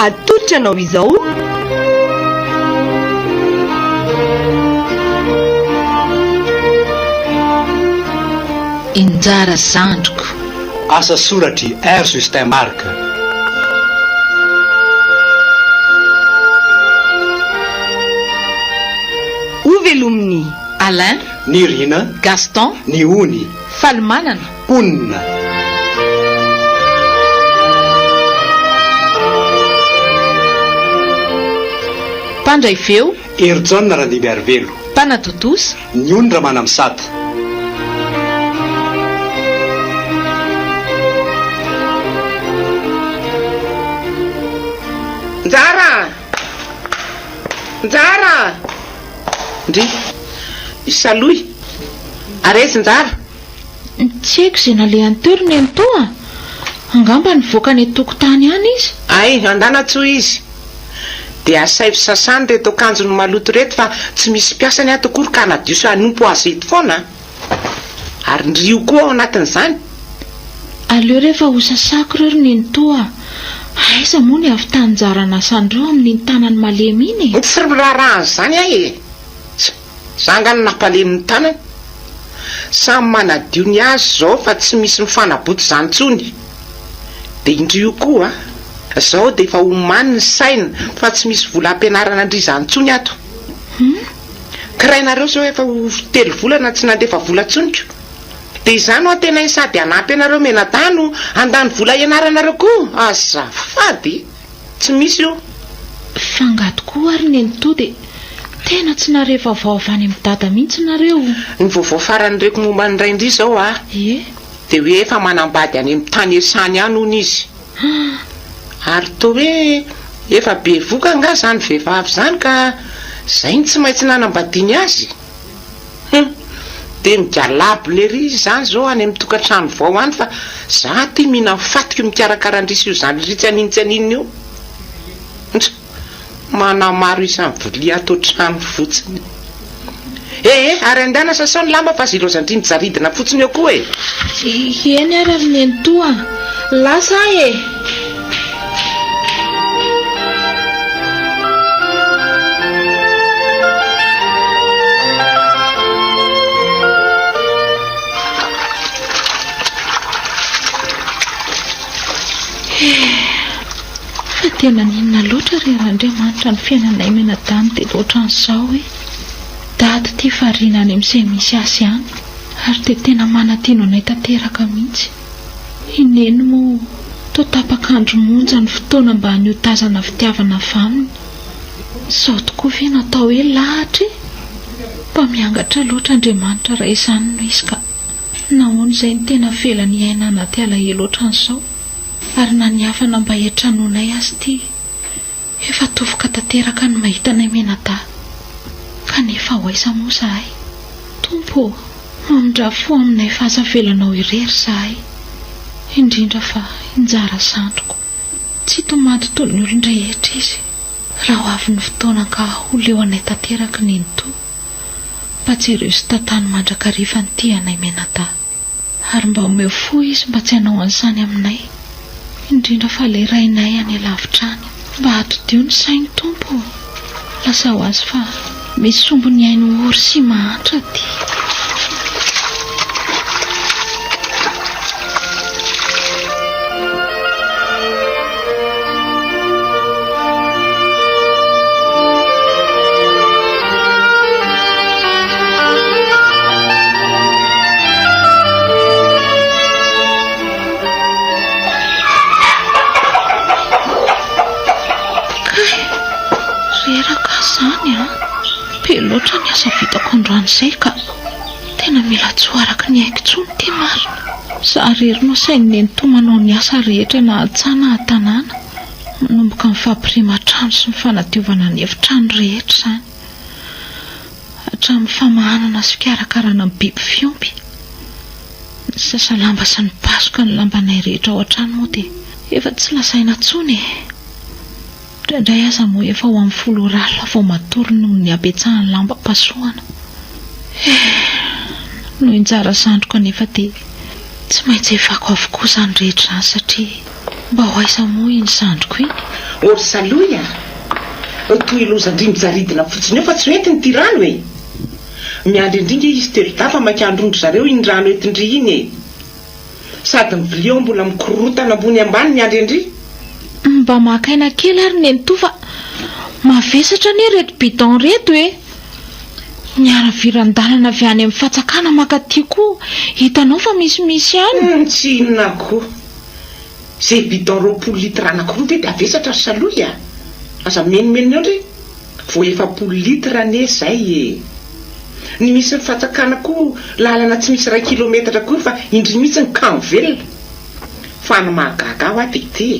Atolotra anao izao. Injara zandriko. Asa soratr'i R. Justin Marc. Hovelomin'i. Alain. Nirina. Gaston. Ny ony. Falimanana. Mponina. Mpandray feo. Herijaona Randimbiarivelo. Mpanatontosa. Ny ony Ramanamisata. Njara a! Njara a! Ndry! Salohy! Ary aiza Njara? Tsy haiko izay nalehany teo ry nenitoa a! Angamba nivoaka any an-tokotany any izy. Hay, andana tsoa izy. Dia asaivo sasany ireto akanjony maloto ireto fa tsy misy mpiasany ato akory ka hanadio sy hanompo azy eto foana a! Ary ndry io koa ao anatin'izany. Aleo re fa hosasako ireo ry nenitoa a! Aiza moa ny havitan'i Njara anasan'ireo amin'iny tanany malemy iny e! Tsy miraharaha an'izany aho e! Za nga no nampalemy ny tanany? Samy manadio ny azy zao fa tsy misy mifanaboto zany tsony. De indry io koa a! Zao de efa omany ny saina fa tsy misy vola ampianarana an-dry zany tsony ato. Hum? Kirainareo zao efa ho telo volana tsy nandefa vola tsony ko. De izany no antenainy sady hanampy anareo mianadahy no handany vola hianaranareo koa? Azafady! Tsy misy io. Fa nga tokoa ary nenitoa dia tena tsy nahare vaovao avy any amin'i dada mihitsy nareo? Ny vaovao farany reko momba ny rain-dry izao a! Ie. Dia hoe efa manambady any amin'ny tany iasany any hono izy. Ary toa hoe efa bevoka angaha izany vehivavy izany ka izay no tsy maintsy nanambadiany azy? Hum! Dia migalabona ery izy izany izao any amin'ny tokantrano vao any fa za aty mihinan'ny fatiko mikarakara an-dry sy io zandry ry tsy haninona tsy haninona io. Ntsy! Manamaro isan'ny vilia ato an-trano fotsiny. Eh eh! Ary andehana sasao ny lamba fa aza ilaozan-dry mijaridina fotsiny eo koa e! Eny ary ry nenitoa a! Lasa aho e! Fa dia maninona loatra ry Randriamanitra ny fiainanay mianadahy no dia ohatran'izao e! Dada ity variana any amin'izay misy azy any ary dia tena manadino anay tanteraka mihitsy. I Neny moa toa tapak'andro monja ny fotoana mba niotazana fitiavana avy aminy. Izao tokoa ve no atao hoe lahatra e? Mba miangatra loatra Andriamanitra raha izany no izy ka. Nahoana izay no tena avelany hiaina anaty alahelo ohatran'izao? Ary na ny havana mba hiantranoanay aza ity Efa tofoka tanteraka ny mahita anay mianadahy. Kanefa ho aiza moa izahay? Tompo ô, mamindrà fo aminay fa aza avelanao irery izahay. Indrindra fa i Njara zandriko. Tsy tomady toy ny olon-drehetra izy. Raha ho avy ny fotoana ka ho leo anay tanteraka Nenitoa, mba jereo sy tantano mandrakariva ny tianay mianadahy. Ary mba omeo fo izy mba tsy hanao an'izany aminay, indrindra fa ilay rainay any alavitra any. Mba atodiho ny sainy Tompo ô! Lazao azy fa misy sombiny ainy ory sy mahantra aty. Kay! Reraka aho izany an! Be loatra ny asa vitako androany izay ka! Tena mila tsy ho araka ny aiko intsony ity marina! Za irery no asain'i Nenitoa manao ny asa rehetra na an-tsaha na an-tanàna. Manomboka amin'ny fampiriman-trano sy ny fanadiovana ny efitrano rehetra izany. Hatramin'ny famahanana sy fikarakarana ny biby fiompy. Ny sasa lamba sy ny pasoka ny lambanay rehetra ao an-trano moa dia efa tsy lazaina intsony e! Indraindray aza moa efa ho amin'ny folo ora alina vao matory noho ny habetsahan'ny lamba pasohana. Eh! Noho i Njara zandriko anefa dia tsy maintsy efako avokoa izany rehetra izany satria. Mba ho aiza moa iny zandriko iny? Ô ry Salohy a! Toy ilozan-dry mijaridina fotsiny eo fa tsy ho entiny ity rano e! Miandry an-dry nge izy telodahy fa maika handron-dry zareo iny rano entin-dry iny e! Sady ny vilia ao mbola mikorotana ambony ambany miandry an-dry. Mba maka aina kely ary nenitoa fa mavesatra anie ireto bidon ireto e! Ny haraviran-dalana avy any amin'ny fatsakana mankaty koa hitanao fa misimisy ihany. Humm tsy inona koa. Izay bidon 20 litres anankiroa ve dia havesatra ry Salohy a! Aza mimenomenona eo ndry. Vao 40 litres anie izay e! Ny misy ny fatsakana koa lalana tsy misy iray kilometatra akory fa indry mihitsy ny kamo velona. Fa ny mahagaga ahy hoa dia ity e!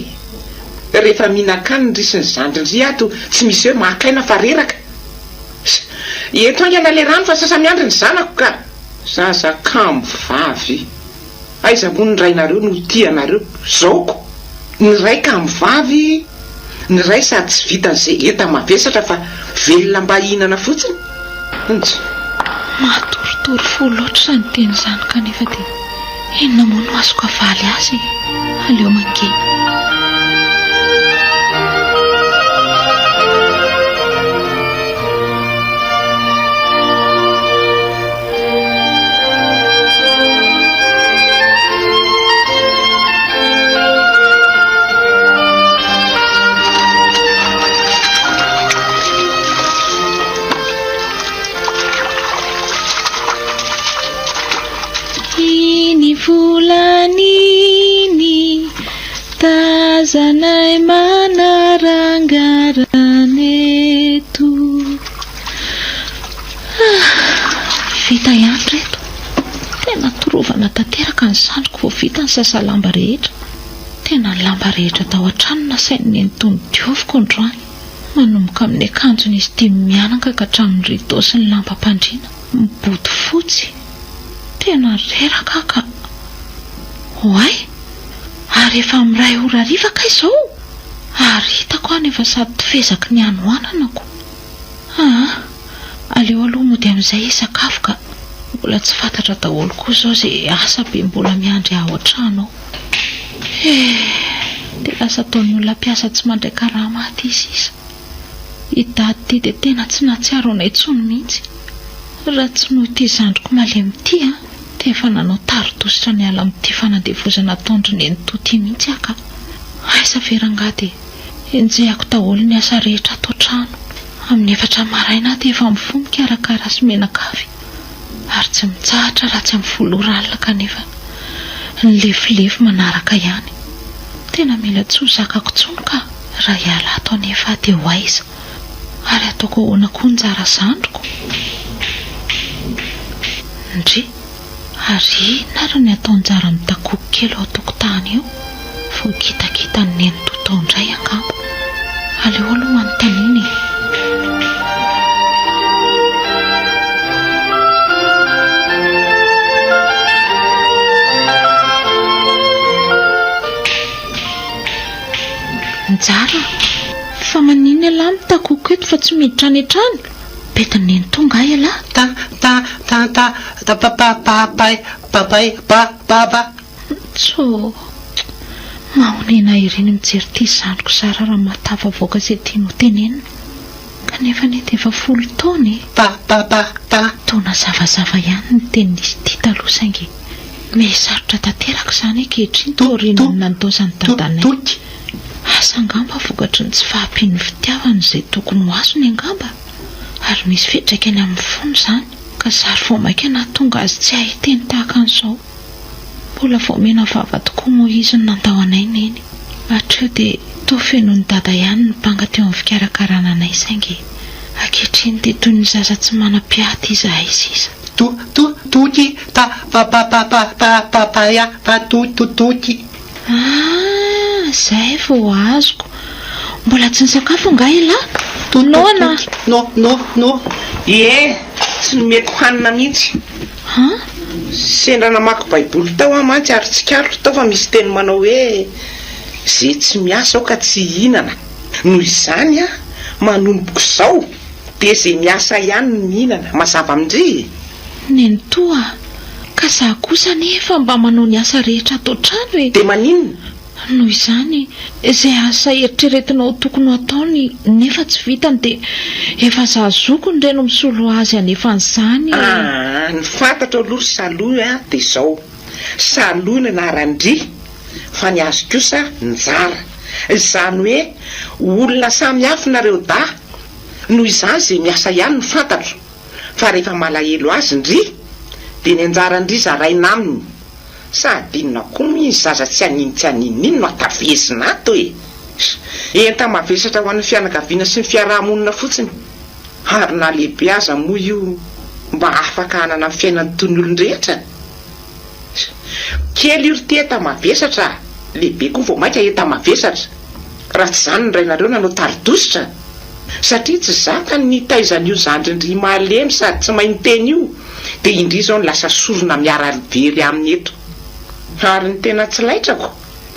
Rehefa mihinan-kanina ndry sy ny zandrin-dry ato tsy misy hoe maka aina fa reraka. Sa! Ento haingana ilay rano fa sasa-miandry ny zanako ka! Zaza kamo vavy! Aiza moa ny rainareo no tia anareo zao ko! Ny ray kamo vavy, ny ray sady tsy vitan'izay enta-mavesatra fa velona mba hihinana fotsiny. Njy. Mahatorotoro fo loatra izany teny izany kanefa dia inona moa no azoko havaly azy e? Aleo mangina. Iny volana iny tazanay manarangarana eto. Ah, vita ihany reto. Tena torovana tanteraka ny sandriko vao vita ny sasa lamba rehetra. Tena ny lamba rehetra tao an-trano nasain'i Nenitoa nodioviko androany. Manomboka amin'ny akanjon'izy dimy mianaka ka hatramin'ny rideau sy ny lambam-pandriana mibodofotsy. Tena reraka aho ka. Oay! Ary efa amin'ny iray ora hariva kay izao? Ary hitako any efa sady tofezaky ny hanoanana ko. Aa! Aleo aloha mody amin'izay hisakafo ka. Mbola tsy fantatra daholo koa izao izay asa be mbola miandry ahy ao an-trano ao. Eh! Dia lasa ataon'ny olona mpiasa tsy mandray karama aty sisa. I Dada ity dia tena tsy nahatsiaro anay intsony mihitsy. Raha tsy noho ity zandriko malemy ity an, dia efa nanao tari-dositra niala amin'ity fanandevozana ataon-dry nenitoa ity mihitsy aho ka. Aiza ve rangahy dia Enjehako daholo ny asa rehetra ato an-trano. Amin'ny efatra maraina aho dia efa mifoha mikarakara sy menakavy ary tsy mitsahatra raha tsy amin'ny folo ora alina kanefa ny lefilefy manaraka ihany. Tena mila tsy ho zakako intsony ka! Raha hiala ato anefa aho dia ho aiza? Ary hataoko ahoana koa ny njara zandriko? Ndry! Ary inona ary ny ataon-jara mitakoako kely ao an-tokotany eo? Voakitakitan'i Nenitoa tao indray angamba. Aleo aloha hanontaniana e. Njara a! Fa maninona ialahy mitakoako eto fa tsy miditra any an-trano? Bedin'i Nenitoa angaha ialahy? Ta ta ta ta ta pa pa pa pay pa pay pa pa pa. Tsoo. Mahonena ery ny mijery ity zandriko zara raha mahatafavoaka izay tiany ho tenenina. Kanefa anie dia efa folo taona e. Pa pa pa pa. Toa nazavazava ihany ny tenin'izy ity taloha saingy miha sarotra tanteraka izany ankehitriny taorian'ny nandaozan'i dadanay. Asa angamba vokatry ny tsy fahampian'ny fitiavana izay tokony ho azony angamba? Ary misy fiantraikany amin'ny fony izany ka zary vao mainka nahatonga azy tsy hahay hiteny tahaka an'izao. Mbola vao mena vava tokoa moa izy no nandao anay Neny. Hatreo dia toa fenon'i Dada ihany ny banga teo amin'ny fikarakarana anay saingy ankehitriny dia toy ny zaza tsy manam-piaty izahay sisa. To to toky pa pa pa pa pa pa pa pa ya pa to to toky. Ah, izay vao azoko. Mbola tsy nisakafo angaha ialahy? To to Noana? toky no no no. Ie, tsy nomeko hanina mihitsy. An? Sendra namaky baiboly tao aho mantsy ary tsikaritro tao fa misy teny manao hoe ze tsy miasa aoka tsy hihinana. Noho izany an, manomboka izao dia ze miasa ihany no mihinana. Mazava amin-dry? Nenitoa a! Ka za kosa anie efa mba manao ny asa rehetra ato an-trano e! Dia maninona? Noho izany, izay asa eritreretinao ho tokony ho ataony nefa tsy vitany dia efa za zokiny re no misolo azy hanefa an'izany e! Aa, ny fantatro aloha ry Salohy a, dia izao, Salohy no anaran-dry, fa ny azy kosa Njara. Izany hoe olona samy hafa nareo dahy, noho izany izay miasa ihany no fantatro, fa rehefa malahelo azy ndry, dia ny anjaran-dry zaraina aminy. Sa adinona koa moa iny zaza tsy hanin tsy haninona iny no atavezina ato e! Enta-mavesatra ho an'ny fianakaviana sy ny fiaraha-monina fotsiny. Ary na lehibe aza moa io mba afaka hanana ny fiainany toy ny olon-drehetra? Kely io ry ty enta-mavesatra a! Lehibe koa vao mainka enta-mavesatra. Raha tsy izany ny rainareo nanao tari-dositra. Satria tsy zakany ny hitaiza an'io zandrin-dry malemy sady tsy mahay miteny io dia indry izao no lasa sorona miara-very aminy eto. Ary ny tena tsy laitrako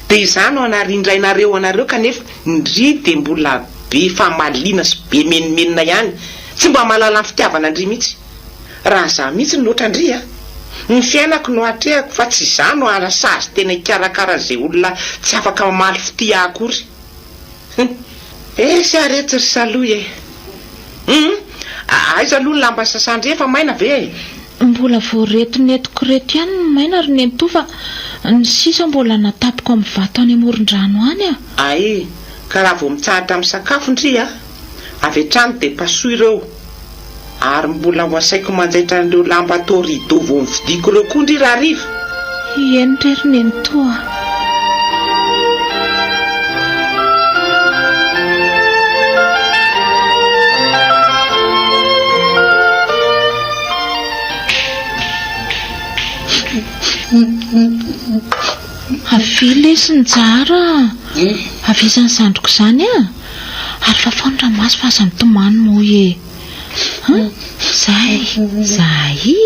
dia izaho no anarindrainareo anareo kanefa ndry dia mbola be famaliana sy be menomenona ihany, tsy mba mahalala ny fitiavana ndry mihitsy. Raha izaho mihitsy no ohatran-dry a! Ny fiainako no atrehako fa tsy izaho no hanasazy tena hikarakara an'izay olona tsy afaka mamaly fitia ahy akory. Hum! Esy ary etsy ry Salohy e! Hum! Aiza aloha ny lamba sasan-dry efa maina ve e? Mbola vao reto nentiko reto ihany no maina ry nenitoa fa ny sisa mbola natapiko amin'ny vato any amoron-drano any a! Ay! Ka raha vao mitsahatra misakafo ndry a! Avy hatrany dia pasoy ireo! Ary mbola ho asaiko manjaitra an'ireo lamba atao rideau vao novidiako ireo koa ndry rahariva? Eny re ry nenitoa a! Avia lesy Njara a! Avia izany zandriko izany a! Ary fafao ny ranomaso fa aza mitomany moa e! An! Zay! Zay!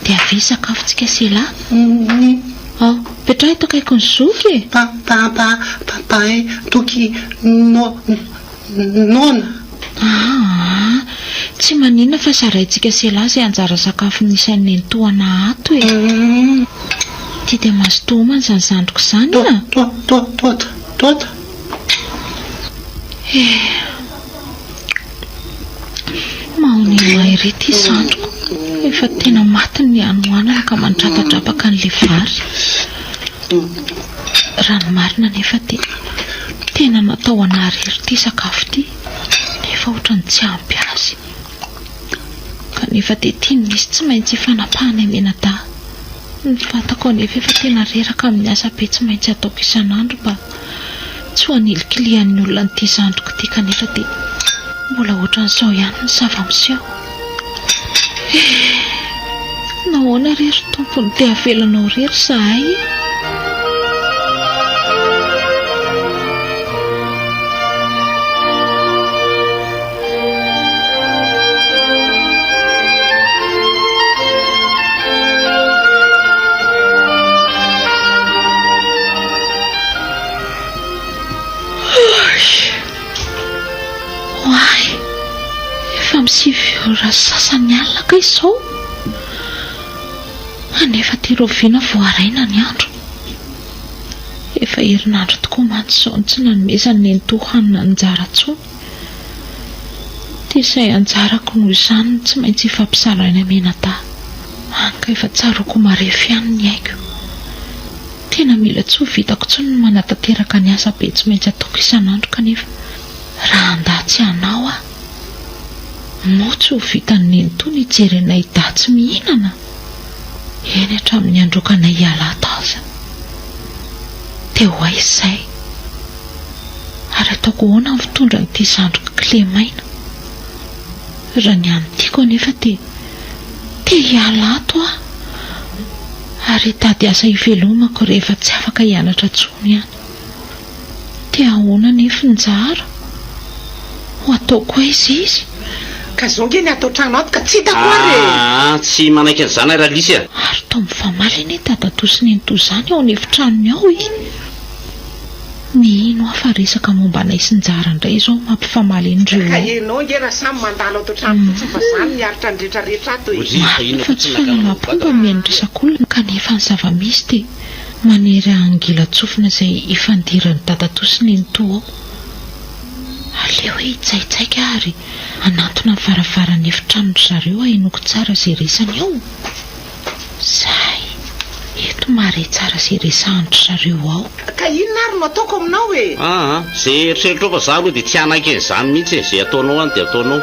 Dia avia hisakafontsika sela. Ao, petraho eto akaikin'ny zoky e! Pa pa pa pa pa e toky no nona. Aa! Tsy maninona fa zaraintsika sela izay anjara sakafo nisy an'i nenitoana ato e! Ty dia mazotoa homana izany zandriko izany a! To to to to to to. Eh! Mahonena ery ity zandriko, efa tena maty ny hanoanana ka mandrapadrapaka an'ilay vary. Raha ny marina anefa dia tena natao anà irery ity sakafo ity, nefa ohatran'ny tsy ampy azy. Kanefa dia ity no misy tsy maintsy ifanapahana i Menadahy. Ny vatako anefa efa tena reraka amin'ny asa be tsy maintsy ataoko isan'andro mba tsy ho anilikilihan'ny olona an'ity zandriko ity kanefa dia mbola ohatran'izao ihany ny zava-miseho. Eh! Nahoana re ry Tompo no te havelanao irery izahay e? Oay! Efa amin'ny 9 ora sy sasany alina kay izao. Anefa aty rahoviana vao haraina ny andro. Efa herinandro tokoa mantsy izao no tsy nanomezan'i Nenitoa hanina anjara intsony. Dia izay anjarako noho izany no tsy maintsy hifampizaraina mianadahy. Hany ka efa tsaroako ho marefo ihany ny aiko. Tena mila tsy ho vitako intsony ny manatanteraka ny asa be tsy maintsy ataoko isan'andro kanefa raha handà tsy hanao aho, moa tsy ho vitan'i Nenitoa ny hijery anay dahy tsy mihinana? Eny hatramin'ny handroaka anay hiala ato aza. Dia ho aiza izay? Ary ataoko ahoana ny fitondra an'ity zandriko kilemaina? Raha ny an'ny tiako anefa dia te hiala ato aho ary hitady asa hivelomako rehefa tsy afaka hianatra intsony any. Dia ahoana anefa Njara? Ho ataoko aiza izy? Ka zao nge ny ato an-trano ato ka tsy hitako ary e! Aa tsy manaiky an'izany aho Ralisy a! Ary toa mifamaly anie dadatoa sy nenitoa izany ao an'efitranony ao e! Mino aho fa resaka momba anay sy Njara indray izao mampifamaly an'ireo Ka ao. enao nge raha samy mandalo ato an-trano fotsiny fa za no miaritra ny retraretra ato e! Marina fa tsy fahalalam-pomba mihaino resak'olona kanefa ny zava-misy dia. Manery ahy hangilan-tsofina izay ifandiran'i dadatoa sy nenitoa ao. Aleo hoe hitsaitsaika aho ary hanantona ny varavaran'ny efitranon-dry zareo hahenoako tsara izay resany ao. Zay, eto mahare tsara izay resahan-dry zareo ao. Ka inona ary no ataoko aminao e? Aa, izay eritreritrao fa za aloha dia tsy hanaiky an'izany mihitsy e, izay ataonao any dia ataonao.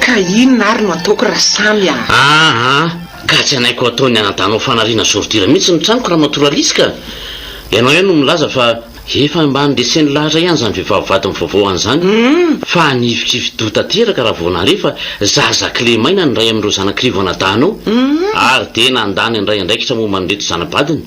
Ka inona ary no ataoko Rasamy a? Aa, ka tsy hanaiko ataon'ny anadahinao fanariana ordure mihitsy ny tranoko ramatoa Ralisy ka! Ianao ihany no milaza fa efa mba nandreseny lahatra ihany izany vehivavy vadiny vaovao any izany fa nihifikifi-doha tanteraka raha vao nahare fa zaza kilemaina ny iray amin'ireo zanak'Rivo anadahinao ary dia nandà ny handray andraikitra momba an'ireto zana-badiny.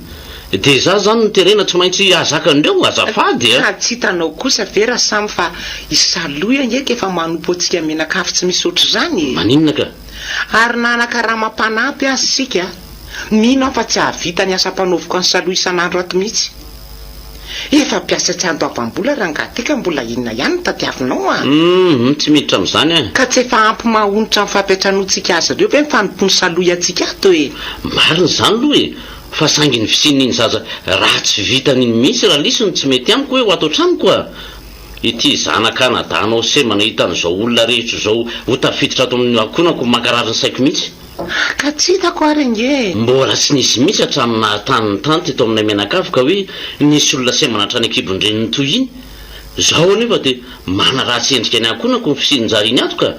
Dia izaho izany no terena tsy maintsy hahazaka an'ireo? Azafady a! Ka tsy hitanao kosa ve Rasamy fa i Salohy ange ka efa manompo antsika mianakavy tsy misy ohatr'izany e! Maninona ka? Ary na hanakarama mpanampy aza isika, mino aho fa tsy hahavita ny asa ampanaoviko an'i Salohy isan'andro ato mihitsy. Efa mpiasa tsy andoavam-bola rangahy ty ka mbola inona ihany no tadiavinao a? Humm, tsy miditra amin'izany aho. Ka tsy efa ampy maha-onitra ny fampiantranoantsika azy ireo ve ny fanompoan'i Salohy antsika ato e? Marina izany aloha e! Fa saingy ny fisian'iny zaza ratsy vitany iny mihitsy Ralisy no tsy mety amiko hoe ho ato an-tranoko a! Ity zanak'anadahinao sema nahita an'izao olona rehetra izao ho tafiditra ato amin'ny ankohonako mankarary ny saiko mihitsy. Ka tsy hitako ary ange e! Mbola tsy nisy mihitsy hatramin'ny nahatany ny tany teto aminay mianakavy ka hoe nisy olona semana hatrany an-kibon-dreniny toy iny. Izao anefa dia manaratsy endrika ny ankohonako ny fisian-jary iny ato ka!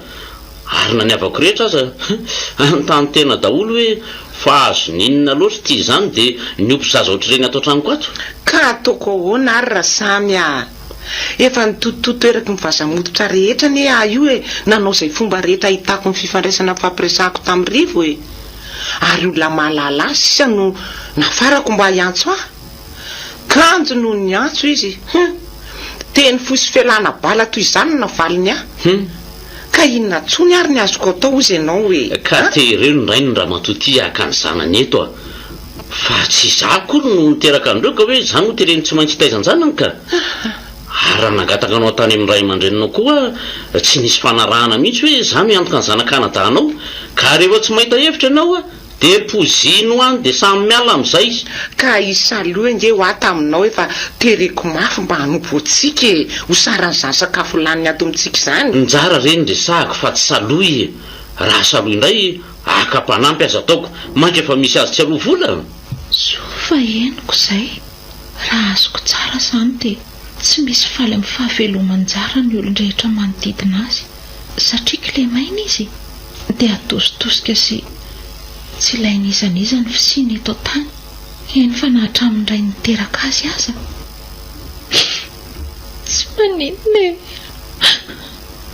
Ary na ny havako rehetra aza hanontany tena daholo hoe fa azony inona loatra ity izany dia niompy zaza ohatr'ireny ato an-tranoko ato? Ka ataoko ahoana ary Rasamy a! Efa nitotototo eraky ny vaza-mototra rehetra anie aho io e, nanao izay fomba rehetra ahitako ny fifandraisana nifampiresahako tamin'i Rivo e! Ary olona mahalala ahy sisa no nafarako mba hiantso ahy. Kanjo nony niantso izy, hum! Teny fohy sy fialana bala toy izany no navaliny ahy. Hum! Ka inona intsony ary ny azoko atao hozy ianao e? Ka tereo ny rainy ramatoa ty haka ny zanany eto a! Fa tsy izaho akory no niteraka an'ireo ka hoe izaho no tereny tsy maintsy hitaiza an-janany ka! Ary raha nangataka anao tany amin'ny ray aman-dreninao koa aho, tsy nisy fanarahana mihitsy hoe izaho no hiantoka ny zanak'anadahinao, ka rehefa tsy mahita hevitra ianao a! Dia pozino any dia samy miala amin'izay. Ka i Salohy ange hoa taminao efa tereko mafy mba hanompo antsika e! Ho saran'izany sakafo laniny ato amintsika izany. Njara re ny resahako fa tsy Salohy e! Raha Salohy indray haka mpanampy aza ataoko, mainka efa misy azy tsy aloa vola? Soa fa henoko izay. Raha azoko tsara izany dia tsy misy faly amin'ny fahaveloman-jara ny olon-drehetra manodidina azy. Satria kilemaina izy dia atositosika sy tsy ilain'iza n'iza ny fisiany eto an-tany, eny fa na hatramin'ny ray niteraka azy aza. Tsy maninona e!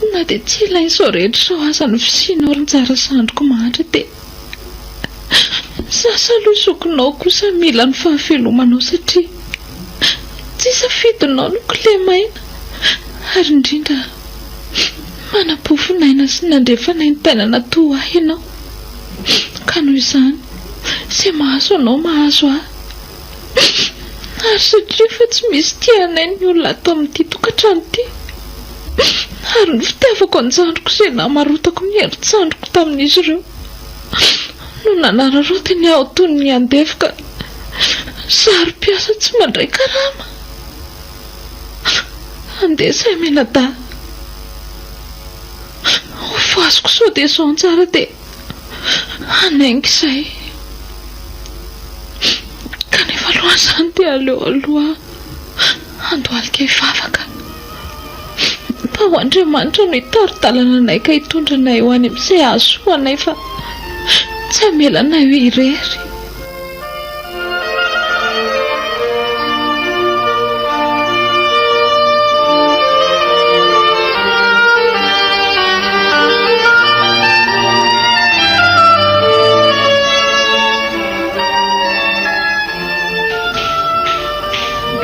Na dia tsy ilain'izao rehetra izao aza ny fisianao ry Njara zandriko mahantra dia sasa aloha zokinao kosa mila ny fahavelomanao satria tsy safidinao no kilemaina ary indrindra Manam-pofonaina sy nandre fanaintainana toa ahy ianao, ka noho izany, izay mahazo anao mahazo ahy. Ary satria efa tsy misy tia anay ny olona ato amin'ity tokantrano ity, ary ny fitiavako an-jandriko izay namarotako ny herin-tsandriko tamin'izy ireo no nanararaotiny aho toy ny andevo ka zary mpiasa tsy mandray karama. Andeha say mianadahy. Ho voazoko sao dia izao anjara dia hanainga izay. Kanefa aloha izany dia aleo aloha handohalika hivavaka. Mba ho Andriamanitra no hitari-dalana anay ka hitondra anay ho any amin'izay hahasoa anay fa tsy hamela anay ho irery.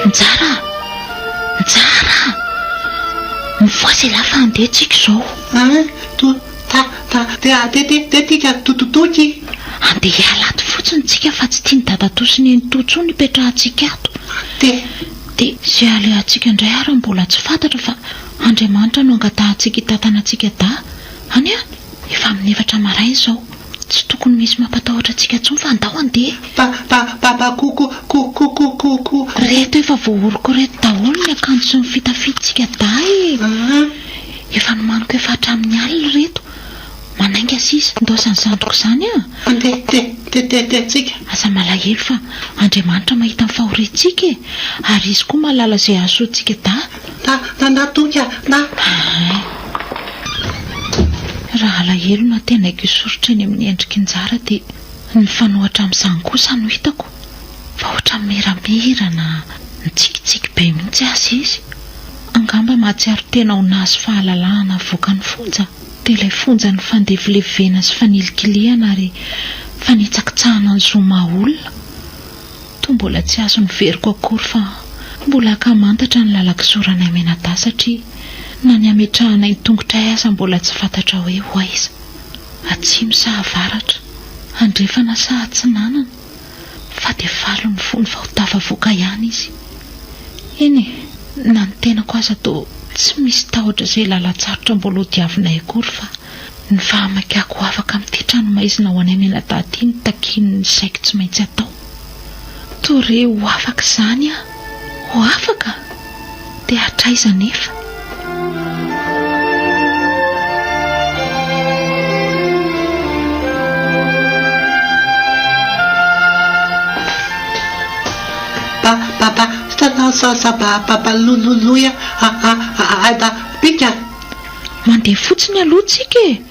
Njara a! Njara a! Mifohaza elah fa handeha tsika izao. An, to, ta, ta, te, a, te, te, te, tika, to, to, toky. Andeha hiala ato fotsiny tsika fa tsy tian'i dadatoa sy nenitoa intsony hipetrahantsika ato. Te. Dia izay alehantsika indray ary mbola tsy fantatra fa Andriamanitra no angatahantsika hitantana antsika dahy. Any an! Efa amin'ny efatra maraina izao. Tsy tokony misy mampatahotra antsika intsony fa andao handeha. Pa pa pa pa ko ko ko ko ko ko ko. Reto efa voaoroko ireto daholo ny akanjo sy ny fitafiantsika dahy e! Efa nomaniko efa hatramin'ny alina ireto. Manainga sisa. Ndaosan'ny zandriko izany an! Andeha te te te te tsika. Aza malahelo fa Andriamanitra mahita ny fahoriantsika e! Ary Izy koa mahalala izay hahasoa antsika dahy. Na na na toky a! Na. Hay. Raha alahelo no antenaiko hisoritra eny amin'ny endrik'i Njara dia ny mifanohitra amin'izany kosa no hitako fa ohatran'ny miramirana na mitsikitsiky be mihitsy aza izy. Angamba mahatsiaro tena ho nahazo fahalalahana havoaka ny fonja? Dia ilay fonjan'ny fandevilevena sy fanilikilihana ary fanitsakitsahana ny zo maha olona. Toa mbola tsy azo noveriko akory fa mbola ankamantatra ny lalan-kisoranay mianadahy satria na ny hametrahanay ny tongotray aza mbola tsy fantatra hoe ho aiza, atsimo sa avaratra, andrefana sa atsinanana, fa dia faly ny fony fa ho tafavoaka ihany izy. Eny e, na ny tenako aza toa tsy misy tahotra izay lalan-tsarotra mbola ho diavinay akory fa ny fahamaikako ho afaka amin'ity tranomaizina ho anay mianadahy ity no takian'ny saiko tsy maintsy atao. Toa re ho afaka izany aho. Ho afaka? Dia hatraiza anefa? Ba ba ba sa sa sa sa ba ba ba lo lo lo ya a a a a da bika. Mandeha fotsiny aloha tsika e!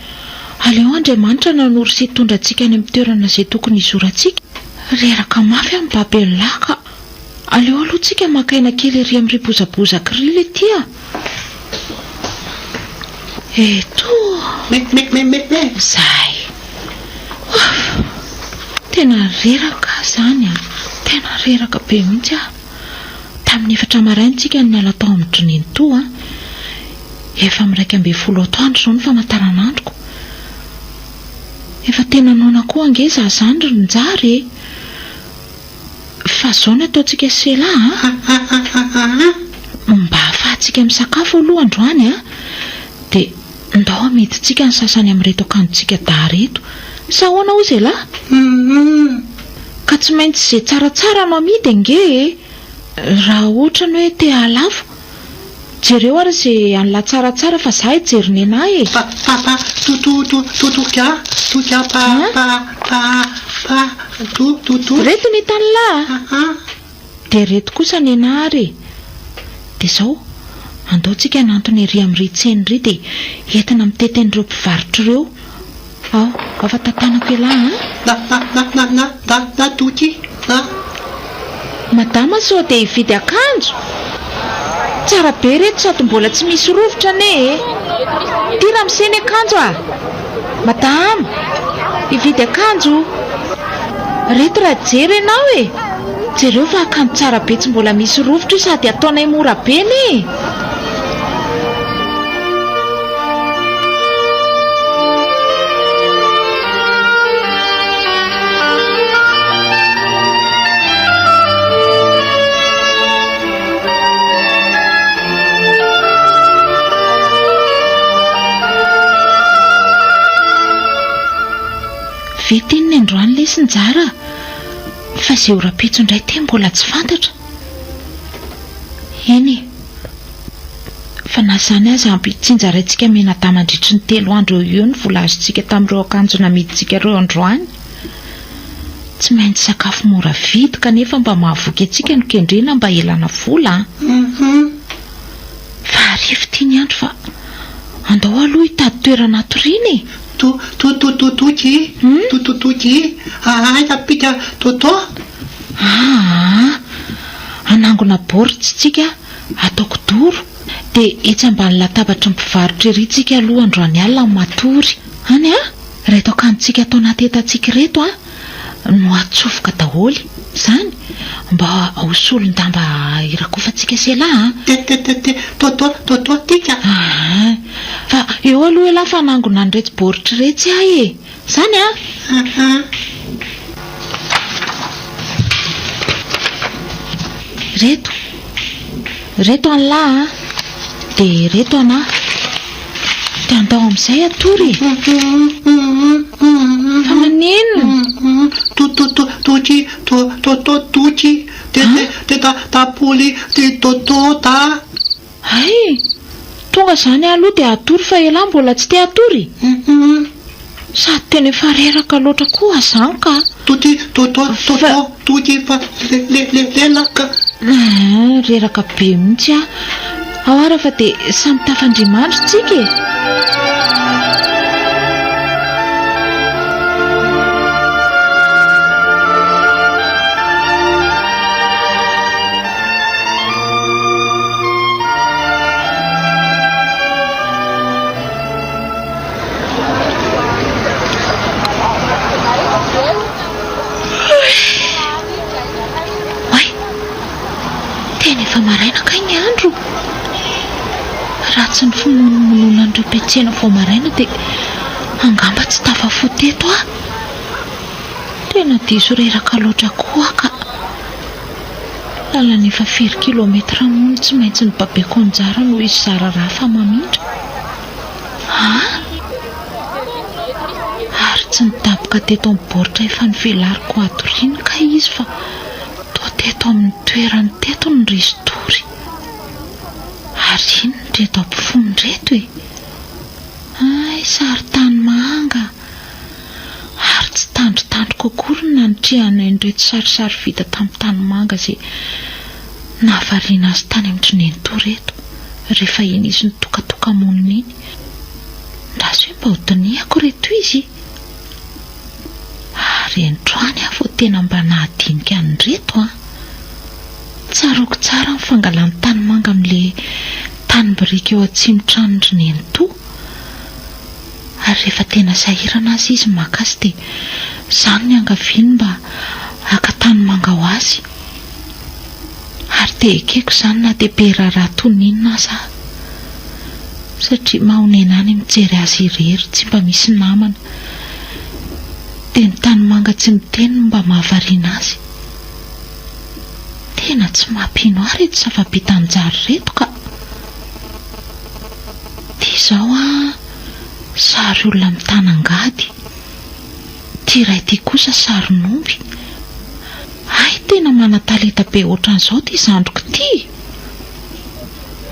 Aleo Andriamanitra nanoro sy hitondra antsika any amin'ny toerana izay tokony hizorantsika. Reraka mafy aho mibaby an'lah ka aleo aloha tsika maka aina kely ery amin'ry bozabozaka iry le ty a! Eto! Me me me me me! Zay! Ouf! Tena reraka aho izany a! Tena reraka be mihitsy aho. Tamin'ny efatra maraina tsika no niala tao amin-dry nenitoa a! Efa amin'ny 11 atoandro izao ny famantaranandroko. Efa tena noana koa ange za zany ry Njara e! Fa zao no ataontsika Sela a! Mba ahafahantsika misakafo aloha androany a! Dia ndao amidintsika ny sasany amin'ireto akanjontsika dahy ireto. Sa ahoana hozy elah? Ka tsy maintsy izay tsaratsara no amidy ange e! Raha ohatra ny hoe te hahalafo, Jereo ary ze anlah tsaratsara fa za hijery nenah e! Pa pa pa to to to to to ka to ka pa pa pa pa to to to. Reto ny hitanlah a! Dia reto kosa nenah ary e! Dia zao, andao tsika hanantona ery amin'ry tsena iry dia entina mitety an'ireo mpivarotra ireo. Ao, ao fa tantanako elah a! Na na na na na na na toky na. Madama sao dia hividy akanjo? Tsara be reto sady mbola tsy misy rovitra anie e! Ty ramose ny akanjo a! Madama! Hividy akanjo! Reto raha jery ianao e! Jereo fa akanjo tsara be tsy mbola misy rovitra io sady ataonay mora be anie e! Vita iny ny androany lesy Njara a! Fa izay ho rahampitso indray ity mbola tsy fantatra. Eny e! Fa na izany aza ampy tsinjaraintsika mianadahy mandritry ny telo andro eo ho eo ny vola azontsika tamin'ireo akanjo namidintsika ireo androany. Tsy maintsy sakafo mora vidy kanefa mba mahavoky antsika no kendrena mba hialana vola an! Fa hariva ity ny andro fa andao aloha hitady toerana hatoriana e! To to to to toky to to toky aiza pika to to. Aa! Hanangona baoritra isika Atao kidoro, dia etsy ambany latabatry ny mpivarotra ery tsika aloha androany alina no matory. Any an! Ireto akanjontsika ato anaty entantsika ireto an, no atsofoka daholo. Izany, mba ho solon-damba hirakofantsika sy elah an! Te te te te, to to to to tika. Aa! Fa eo aloha elah fa hanangona an'ireto baoritra iretsy aho e! Izany an! Aa! Ireto. Reto an'lah a! Dia reto anah. Dia andao amin'izay hatory e! Fa maninona? To to to to to to to to te te te ta ta poli ti to to ta. Hay! Tonga izany aho aloha dia hatory fa elah mbola tsy te hatory? Sady tena efa reraka loatra koa izany ka! To ti to to to to to ti fa le le le lelaka. Aa, reraka be mihitsy aho. Ao ara fa dia samy tafandria-mandry tsika e! Oay! Tena efa maraina kay ny andro! Raha tsy ny fimonomononan'ireo mpiantsena vao maraina dia angamba tsy tafafoha teto aho. Tena diso reraka loatra koa aho ka. Lalana efa firy kilometra moa no tsy maintsy nibabeko anjara noho izy zara raha fa mamindra. Aa! Ary tsy nidaboka teto amin'ny baoritra efa novelariko hatoriana kay izy fa toa teto amin'ny toerany teto no resin-tory. Ary inona ireto ampofoany ireto e? Hay sary tanimanga! Ary tsy tandrotandroko akory ny nanitrihana an'ireto sarisary vita tamin'ny tanimanga izay nahavariana azy tany amin-dry nenitoa ireto, rehefa iny izy nitokatoka-monina iny. Ndraso hoe mba hodinihako ireto izy! Ary androany aho vao tena mba nahadinika an'ireto an! Tsaroako tsara ny fangalany tanimanga amin'ilay tanim-biriky eo atsimo-tranon-dry nenitoa. Ary rehefa tena sahirana aza izy maka azy dia izany no iangaviany mba haka tanimanga ho azy. Ary dia ekeko izany na dia be raharaha toy ny inona aza aho. Satria mahonena ahy ny mijery azy irery tsy mba misy namana. Dia ny tanimanga tsy miteny no mba mahavariana azy. Tena tsy mampino ahy ireto zava-bitan-jary ireto ka. Ty izao an, sary olona mitana angady, ty iray ty kosa sarin'omby. Hay tena manan-talenta be ohatran'izao ty zandriko ty!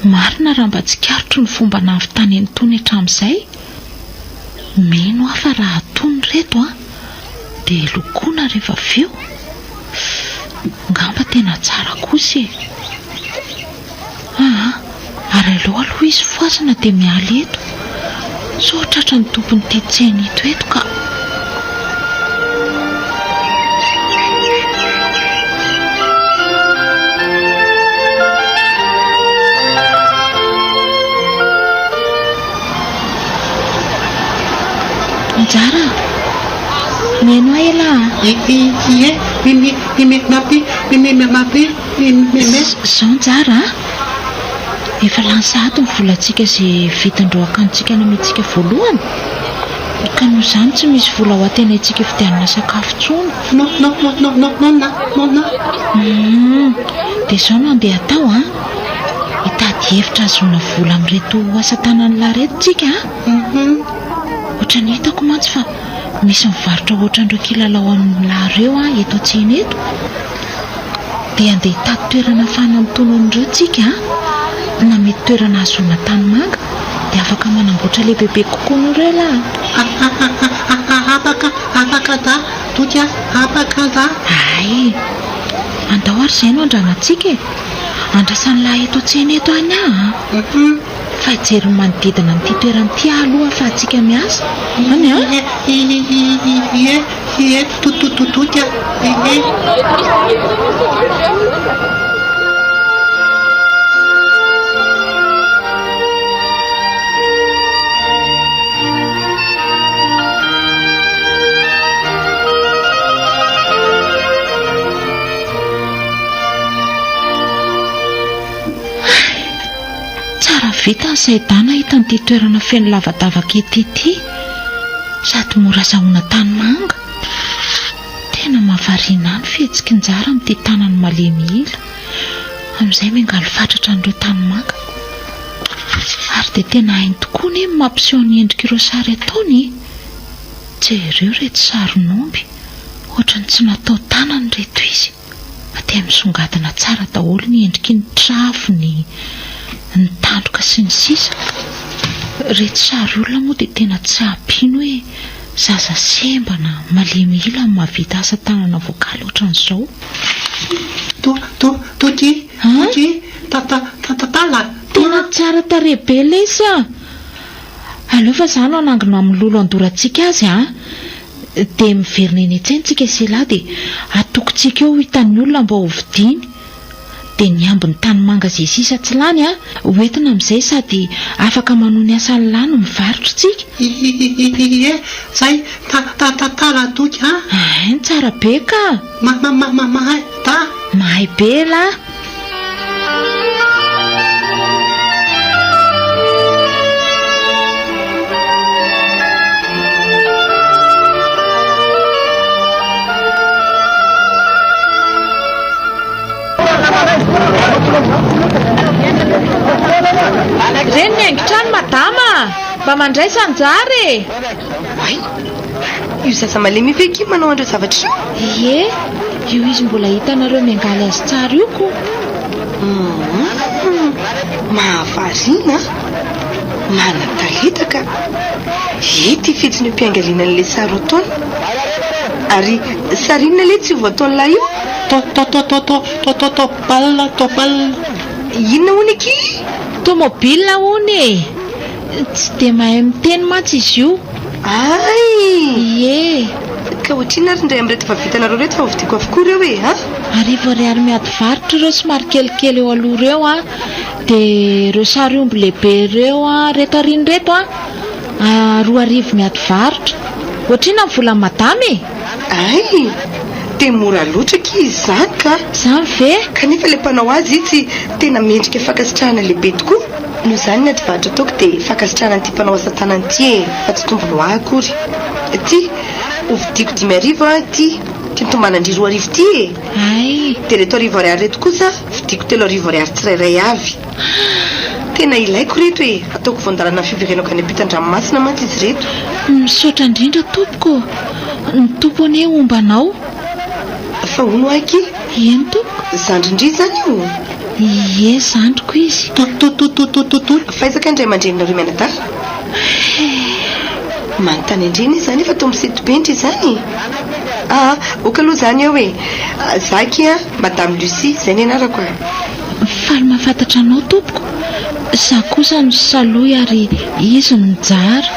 Marina raha mba tsikaritro ny fomba nahavitany an'itony hatramin'izay, mino aho fa raha atony ireto an, dia lokoina rehefa avy eo. Angamba tena tsara kosa e! Aa, ary aleo aloha izy fohazina dia miala eto, sao tratran'ny tompon'ity tsena ito eto ka. Njara a! Mihaino ahy elah a! Ie, mi mi mi mi mapi mi mi mi mapi. Izao Njara a! Efa lany sahady ny volantsika izay vidin'ireo akanjontsika nomentsika voalohany, ka noho izany tsy misy vola ho antenaintsika hividianana sakafo intsony. Non non non non non non na non na. Humm! Dia izao no andeha atao an! Hitady hevitra hahazoana vola amin'ireto asa tanan'lah ireto tsika an! Ohatran'ny hitako mantsy fa misy mivarotra ohatran'ireo kilalao amin'lah ireo an eto an-tsena eto. Dia andeha hitady toerana ahafahana mitono an'ireo tsika a! Na mety toerana ahazoana tanimanga dia afaka manamboatra lehibebe kokoa noho ireo elah a! Afaka, afaka za, Toky a, afaka za. Hay! Andao ary izay no andramantsika e! Andrasan'lah eto an-tsena eto any aho a! Fa hijery ny manodidina an'ity toerana ity aho aloha ahafahantsika miasa. Any an! Ie, ie, totototoky a, ie. Hay! Tsara vita ny saidà nahita an'ity toerana feno lavadavaka ity ity. Sady mora azahoana tanimanga. Tena mahavariana ahy ny fihetsik'i Njara amin'ity tanany malemy ila. Amin'izay miangaly fatratra an'ireo tanimanga. Ary dia tena hainy tokoa anie ny mampiseho ny endrik'ireo sary ataony e! Jereo ireto sarin'omby, ohatran'ny tsy natao tanana ireto izy, fa dia misongadina tsara daholo ny endriky ny trafony, ny tandroka sy ny sisa. Ireto sary olona moa dia tena tsy hampino hoe zaza sembana, malemy ila no mahavita asa tanana voakaly ohatran'izao. To, to, toky, toky, ta, ta, ta, ta, ta, la. Tena tsara tarehy be lesy a! Aleo fa za no hanangona amin'ny lolo andorantsika azy a! Dia miverina eny an-tsena tsika sy elah dia atokontsika eo ho hitan'ny olona mba ho vidiany. Dia ny ambin'ny tanimanga izay sisa tsy lany a, ho entina amin'izay sady afaka manohy ny asan'lah no mivarotra tsika. Ie, zay ta ta ta ta Ratoky a! Hein, tsara be ka! Ma ma ma ma mahay ta! Mahay be elah! Reny ny haingon-trano madama a! Mba mandraisa anjara e! Oay! Io zaza malemy io ve akia manao an'ireo zavatra ireo? Ie, io izy mbola hitanareo miangaly azy tsara io ko. Humm, mahavariana an! Manan-talenta ka! Ity fetsiny io mpiangaliana an'ilay sary ho ataony. Ary sary inona letsy io vao ataon'lah io? To to to to to to to to bal to bal. Inona hono akia? Tomobile hono e! Tsy dia mahay miteny mantsy izy io. Ay! Ie! Ka ohatrinona ary ny iray amin'ireto efa vitanareo ireto fa hovidiako avokoa ireo e! A? 1000 ariary miady varotra ireo somary kelikely eo aloha ireo an! Dia ireo sary omby lehibe ireo an, ireto aoriana ireto an, 2000 miady varotra. Ohatrinona ny volan'i madama e? Ay! Dia mora loatra akia izy izany ka! Izany ve? Kanefa ilay mpanao azy itsy tena mendrika fankasitrahana lehibe tokoa. Noho izany ny ady varotra ataoko dia fankasitrahana an'ity mpanao asa tanana ity e! Fa tsy tombony ho ahy akory. Ity, hovidiako 5000 an ity, ity tombanandry 2000 ity e! Ay! Dia ireto arivo ariary ireto kosa vidiako 3000 ariary tsirairay avy. Tena ilaiko ireto e! Ataoko voan-dalana ny fiverenako any ampitan-dranomasina mantsy izy ireto. Misaotra indrindra tompoko ô! Ny Tompo anie homba anao. Fa hono hoa akia? Eny tompoko. Zandrin-dry izany io? Ie, zandriko izy. Tototototototo. F'aiza kay ny ray aman-dreninareo mianadahy? Manontany an-dreny izy izany efa toa misento be ndry izany e! Aa, ok aloha izany eo e! Za akia Madame Lucie, izay ny anarako a! Faly mahafantatra anao tompoko, za kosa no Salohy ary izy no Njara.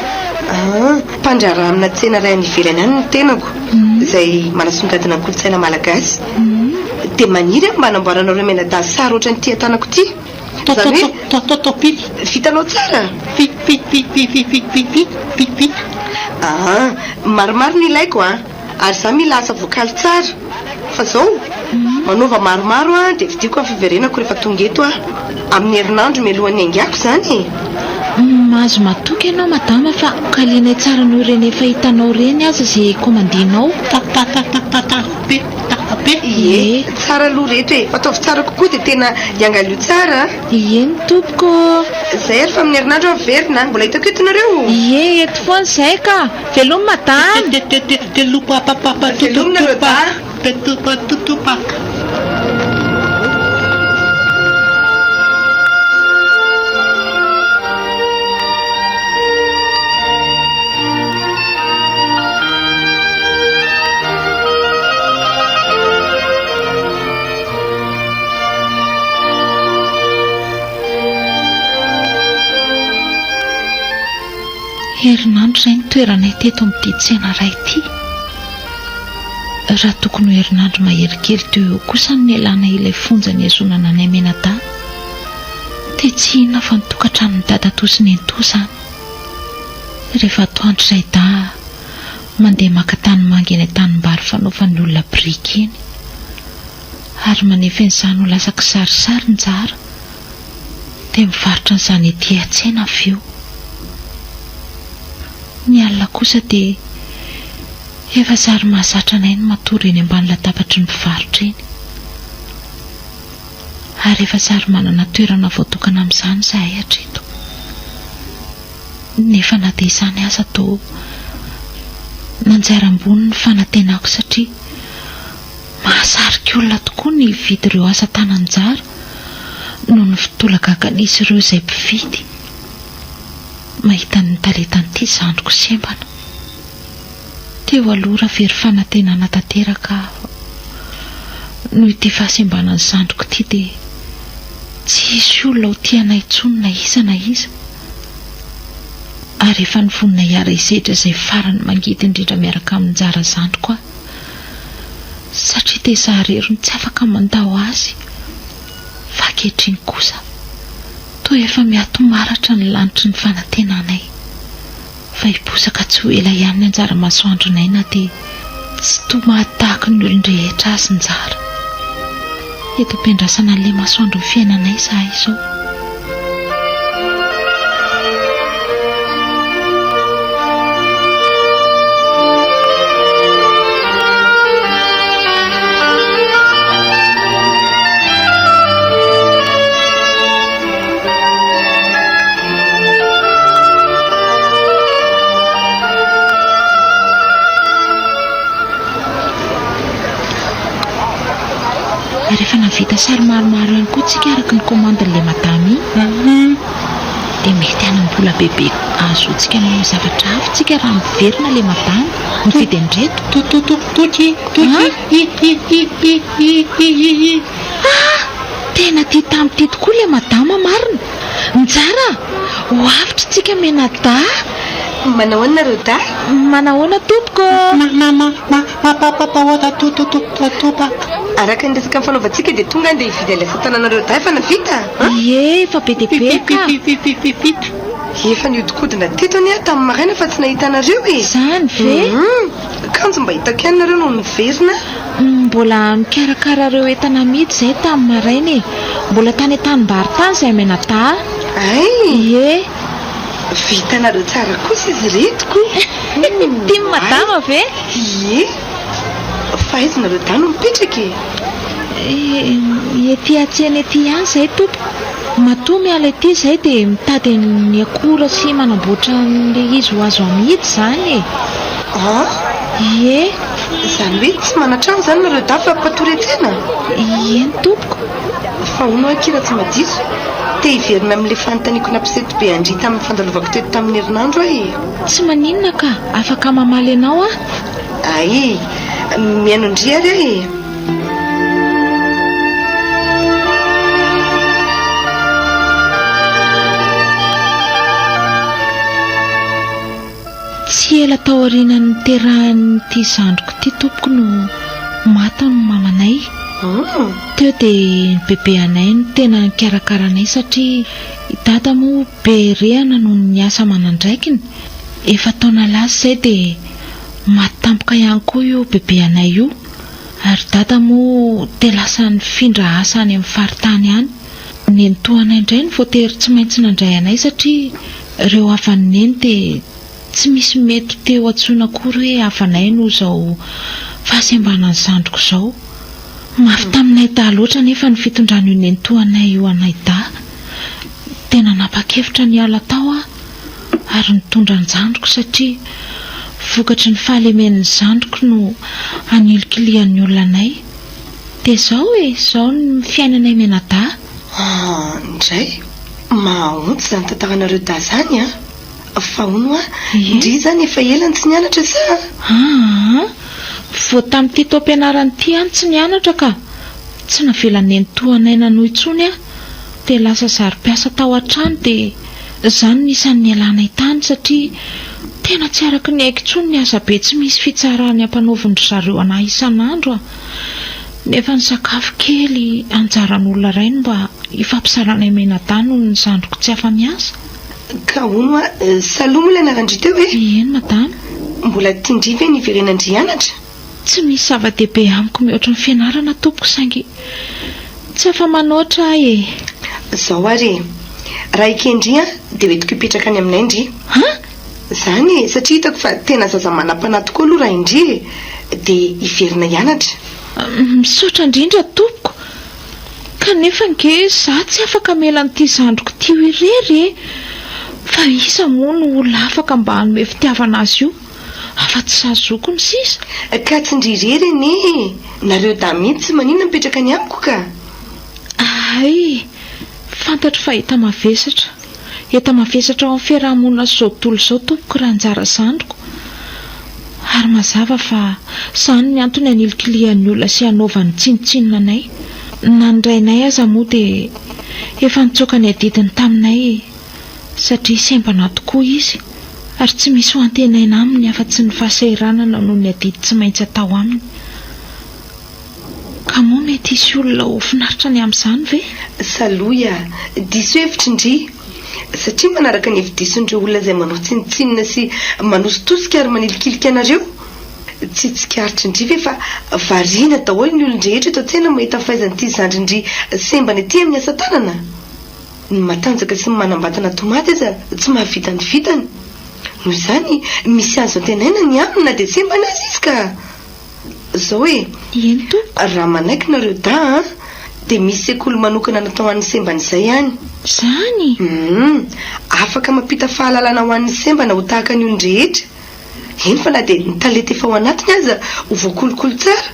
Aa, mpandraharaha amina tsena iray any ivelany any ny tenako, izay manasongadina ny kolontsaina malagasy. Dia maniry aho mba hanamboaranareo mianadahy sary ohatran'ity an-tanako ity. Izany hoe. Vitanao tsara? Aa, maromaro no ilaiko an! Ary za mila asa voakaly tsara. Fa zao, manaova maromaro an, dia vidiako amin'ny fiverenako rehefa tonga eto aho. Amin'ny herinandro mialohan'ny haingako izany e! Mahazo matoky ianao madama fa kalianay tsara noho ireny efa hitanao ireny aza izay kaomandinao. Ie, tsara aloha ireto e! Fa ataovy tsara kokoa dia tena iangalio tsara an! Ieny tompoko ô! Zay ary fa amin'ny herinandro aho miverina an! Mbola hitako eto nareo? Ie, eto foana izay ka! Veloma madama! Veloma nareo dahy! Herinandro izay nitoeranay teto amin'ity tsena iray ity. Raha tokony ho herinandro mahery kely teo eo kosa no nialana ilay fonja nihazonana anay mianadahy, dia tsy inona fa ny tokantranon'i dadatoa sy nenitoa izany. Rehefa atoandro izay dahy mandeha maka tanimanga eny an-tanimbary fanaovan'ny olona biriky eny. Ary manefy an'izany ho lasa kisarisary Njara, dia mivarotra an'izany ety an-tsena avy eo. Ny alina kosa dia efa zary mahazatra anay ny matory eny ambany latabatry ny mpivarotra eny. Ary efa zary manana toerana voatokana amin'izany izahay hatreto. Nefa na dia izany aza toa nanjary ambony ny fanantenako satria mahasarika olona tokoa ny hividy ireo asa tanan-jara noho ny fitolagagan'izy ireo izay mpividy mahita ny talentan'ity zandriko sembana. Teo aloha raha very fanantenana tanteraka aho noho ity fahasembanan'ny zandriko ity dia tsy hisy olona ho tia anay intsony na iza na iza. Ary efa nivonona hiara-hisedra izay farany mangidy indrindra miaraka amin'i Njara zandriko aho satria dia izaho irery no tsy afaka mandao azy. Fa ankehitriny kosa toa efa miha-tomaratra ny lanitry ny fanantenanay. Fa hiposaka tsy ho ela ihany ny anjara masoandronay na dia tsy toa mahatahaky ny olon-drehetra azy Njara. Eto am-piandrasana an'ilay masoandron'ny fiainanay izahay izao. Ary efa nahavita sary maromaro ihany koa tsika araka ny commande-n'ilay madame iny. Dia mety hanam-bola bebe ahazoantsika manao zavatra hafa tsika raha miverina ilay madame mividy an'ireto. Toky, toky, hi, hi, hi, hi, hi, hi, hi, hi. Ah! Tena tia tamin'ity tokoa ilay madama marina! Njara a! Ho avotra tsika mianadahy! Manahoana nareo dahy? Manahoana tompoko ô! Ma ma ma ma ma pa pa pa ota to to to to to pa. Araka ny resaka nifanaovantsika dia tonga aho ndeha hividy an'ilay asa tananareo dahy fa navita an! Ie, efa be dia be ka! Pi pi pi pi pi pi. Efa nihodinkodina teto anie aho tamin'ny maraina fa tsy nahita anareo e! Izany ve? Hum! Kanjo mba hitako ihany nareo no niverina. Mbola mikarakara ireo entana amidy izay tamin'ny maraina e! Mbola tany an-tanimbary tany izahay mianadahy. Hay! Ie. Vitanareo tsara kosa izy ireto ko! Tian'i madama ve? Ie. Fa aiza nareo dahy no mipetraka e? Ety an-tsena ety ihany izahay tompoko. Matoa miala ety izahay dia mitady ny akora sy manamboatra an'ilay izy ho azo amidy izany e! An? Ie. Izany hoe tsy manan-trano izany nareo dahy fa mpatory an-tsena? Eny tompoko. Fa hono aho akia raha tsy madiso, te hiverina amin'ilay fanontaniako nampiseto be an-dry tamin'ny fandalovako teto tamin'ny herinandro aho e. Tsy maninona ka, afaka mamaly anao aho. Ay, mihaino an-dry ary aho e. Tsy ela taorian'ny niterahan'ity zandriko ity tompoko no maty ny mamanay. Teo dia ny bebeanay no tena nikarakara anay satria i dada moa be rehana noho ny asa aman'andraikiny. Efa-taona lasa izay dia maty tampoka ihany koa io bebeanay io ary dada moa dia lasa nifindra asa any amin'ny faritany any. Nenitoanay indray no voatery tsy maintsy nandray anay satria ireo havan'i Neny dia tsy misy mety te ho antsoina akory hoe havanay noho izao fahasembanan'ny zandriko izao. Mafy taminay dahy loatra anefa ny fitondran'io nenitoanay io anay dahy. Dia nanapa-kevitra ny hiala tao aho ary nitondra an-jandriko satria vokatry ny fahalemen'ny zandriko no anilikilihan'ny olona anay. Dia izao e, izao ny fiainanay mianadahy. Ah, ndray! Mahaonty izany tantaranareo dahy izany an! Fa hono hoa, ndry izany efa ela no tsy nianatra sa? Aa! Vao tamin'ity taom-pianarana ity aho no tsy nianatra ka! Tsy navelan'i nenitoanay nanohy intsony aho, dia lasa zary mpiasa tao an-trano dia izany no isan'ny nialanay tany satria tena tsy araka ny aiko intsony ny asa be tsy misy fitsarany ampanaovin-dry zareo an'ahy isan'andro a! Nefa ny sakafo kely anjaran'olona iray no mba ifampizaranay mianadahy noho ny zandriko tsy afa-miasa. Ka hono hoa, Saloa moa ilay anaran-dry teo e? Eny madama. Mbola tian-dry ve ny hiverenan-dry hianatra? Tsy misy zava-dehibe amiko mihoatra ny fianarana tompoko saingy tsy afa-manoatra aho e! Zao ary e! Raha eken-dry an, dia hoentiko hipetraka any aminay ndry. An? Zany e, satria hitako fa tena zaza manam-panahy tokoa aloha raha i ndry e! Dia hiverina hianatra. Misaotra indrindra tompoko! Kanefa ange izaho tsy afaka hamela an'ity zandriko ity ho irery e! Fa iza moa no olona afaka mba hanome fitiavana azy io, afa-tsy izaho zokiny sisa? Ka tsy ndry irery anie e! Nareo dahy mihitsy tsy maninona mipetraka any amiko ka! Hay! Fantatro fa enta-mavesatra, enta-mavesatra ao amin'ny fiaraha-monina sy izao tontolo izao tompoko raha anjara zandriko. Ary mazava fa izany ny antony anilikilihan'ny olona sy anaovany tsinontsinona anay. Na ny rainay aza moa dia efa nitsoaka ny adidiny taminay satria sembana tokoa izy ary tsy misy ho antenaina aminy afa-tsy ny fahasahiranana noho ny adidy tsy maintsy atao aminy. Ka moa mety hisy olona ho finaritra ny amin'izany ve? Salohy a! Diso hevitra ndry! Satria manaraka ny hevi-dison'ireo olona izay manao tsinontsinona sy manositosika ary manilikilika anareo. Tsy tsikaritry ndry ve fa variana daholo ny olon-drehetra eto an-tsena mahita ny fahaizan'ity zandrin-dry sembana ity amin'ny asa tanana? Ny matanjaka sy ny manam-batana tomaty aza tsy mahavita ny vitany. Noho izany, misy azo antenaina ny aminy na dia sembana aza izy ka! Zao e! Eny tompoko. Raha manaiky nareo dahy an, dia misy sekoly manokana natao ho an'ny sembana izay any. Zany? Humm, afaka mampita fahalalana ho an'ny sembana ho tahaka ny olon-drehetra. Eny fa na dia ny talenta efa ao anatiny aza ho voakolokolo tsara.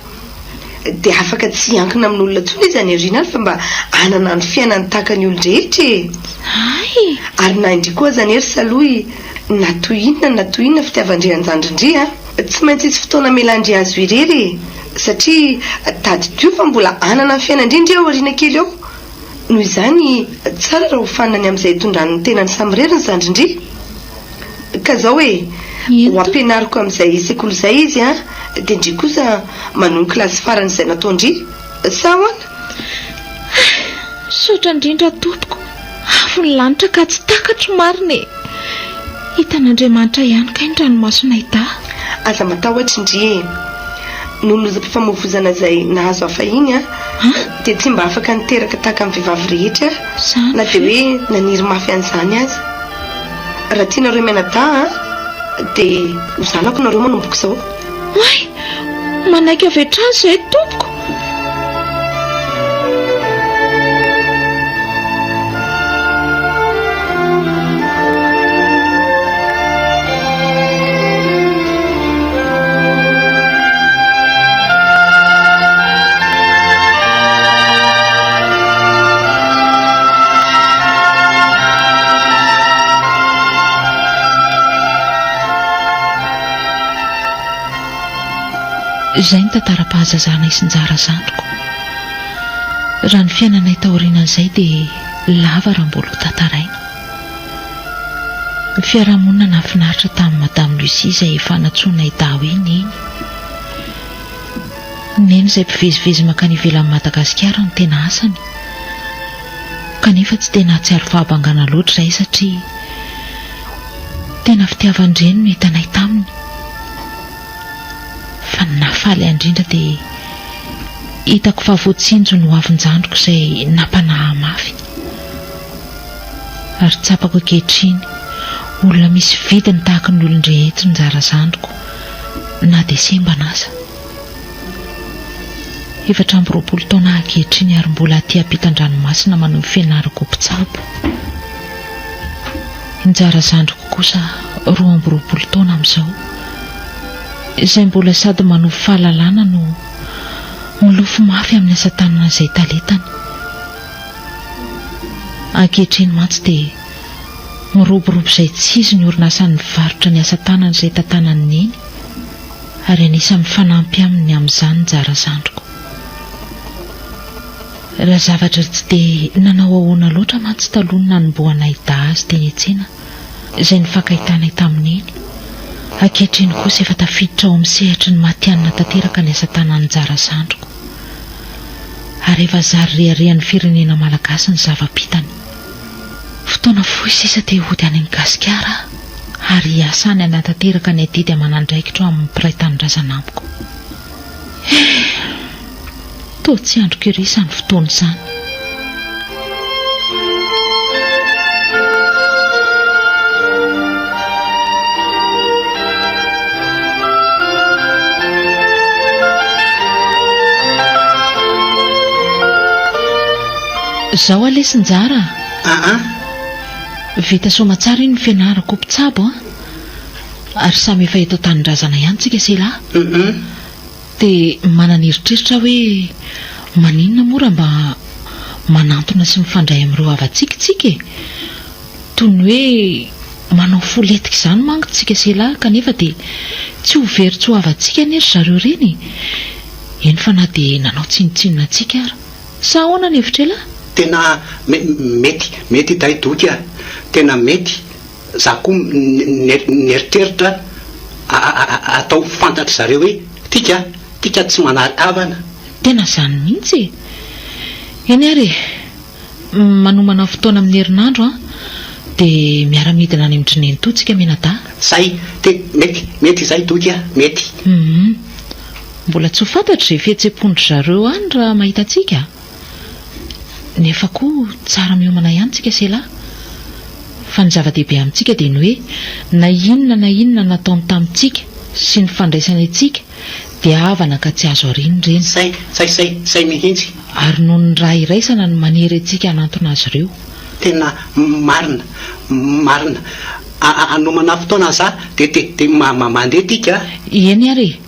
Dia afaka tsy hiankina amin'olona intsony izy any aoriana any fa mba hanana ny fiainany tahaka ny olon-drehetra e! Hay! Ary na indry koa aza anie ry Salohy, na toy inona na toy inona fitiavan-dry an-jandrin-dry an! Tsy maintsy hisy fotoana hamelan-dry azy ho irery e! Satria tadidio fa mbola hanana ny fiainan-dry ndry ao aoriana kely ao. Noho izany, tsara raha hofanina ny amin'izay hitondrany ny tenany samirery ny zandrin-dry. Ka zao e! Ho ampianariko amin'izay sekoly izay izy an, dia ndry kosa manohy ny kilasy farany izay nataon-dry. Sa ahoana? Hay! Misaotra indrindra tompoko. Avo ny lanitra ka tsy takatro marina e! Hitan'Andriamanitra ihany kay ny ranomasonay dahy. Aza matahotra ndry e! Noho ny lozam-pifamoivozana izay nahazo ahy fahiny an, dia tsy mba afaka niteraka tahaka ny vehivavy rehetra aho, na dia hoe naniry mafy an'izany aza. Raha tianareo mianadahy an, dia ho zanako nareo manomboka izao. Oay! Manaiky avy hatrany izahay tompoko! Izay ny tantaram-pahazazana isinjara zandriko. Raha ny fiainanay taorianan'izay dia lava raha mbola ho tantaraina. Ny fiarahamonina nahafinaritra tamin'i Madame Lucie izay efa nantsoinay dahy hoe Neny. Neny izay mpivezivezy mankany ivelan'i Madagasikara no tena asany. Kanefa tsy dia nahatsiaro fahabangana loatra izahay satria tena fitiavan-dreny no hitanay taminy. Fa ny nahafaly ahy indrindra dia hitako fa voatsinjo ny hoavin-jandriko izay nampanahy ahy mafy. Ary tsapako ankehitriny, olona misy vidiny tahaka ny olon-drehetra ny zara zandriko na dia sembana aza. 24 taona aho ankehitriny ary mbola aty ampitan-dranomasina manohy ny fianarako ho mpitsabo. I Njara zandriko kosa 22 taona amin'izao, izay mbola sady manovo fahalalana no milofo mafy amin'ny asa tanana izay talentany. Ankehitriny mantsy dia miroborobo izay tsy izy ny orinasany mivarotra ny asa tanana izay tantanan'i Neny ary anisan'ny mifanampy aminy amin'izany Njara zandriko. Raha zavatra tsy dia nanao ahoana loatra mantsy taloha ny nanombohanay dahy azy teny an-tsena izay nifankahitanay tamin'i Neny, ankehitriny kosa efa tafiditra ao amin'ny sehatry ny matihanina tanteraka ny asa tanan'i Njara zandriko ary efa zary reharehan'ny firenena malagasy ny zava-bitany. Fotoana fohy sisa dia hody any Gasikara aho ary hiasa any hanatanteraka ny adidy aman'andraikitro amin'ny mpiray tanindrazana amiko. Eh! Toa tsy andriko ery izany fotoana izany. Zao ales Njara a! Aa! Vita soamatsara iny ny fianarako ho mpitsabo an! Ary samy efa eto an-tanindrazana ihany tsika sela. Hum. Dia manana eritreritra aho hoe maninona moa raha mba manantona sy mifandray amin'ireo havantsika tsika e! Toy ny hoe manao fo lentika izany manko tsika sela kanefa dia tsy ho very tsy ho havantsika anie ry zareo ireny e! Eny fa na dia nanao tsinontsinona antsika ara. Sa ahoana ny hevitr'elah? Tena mety, mety ity Doky a! Tena mety, za koa nieritreritra atao fantatry zareo hoe tika, tika tsy manary havana. Tena izany mihitsy e! Eny ary e! Manomana fotoana amin'ny herinandro an, dia miara-midina any amin-dry nenitoa tsika mianadahy. Zay, te, mety, mety izay Doky a, mety. Hum. Mbola tsy ho fantatro izay fihetsem-pon-dry zareo any raha mahita antsika a! Nefa koa tsara miomana ihany tsika sela. Fa ny zava-dehibe amintsika dia ny hoe na inona na inona nataony tamintsika sy ny fandraisany antsika dia havana ka tsy azo ariana ireny. Zay, zay, zay, zay mihitsy. Ary noho ny ra iraisana no manery antsika hanantona azy ireo. Tena marina, marina. Hanomana fotoana za dia, dia, dia mandeha tika a! Eny ary e!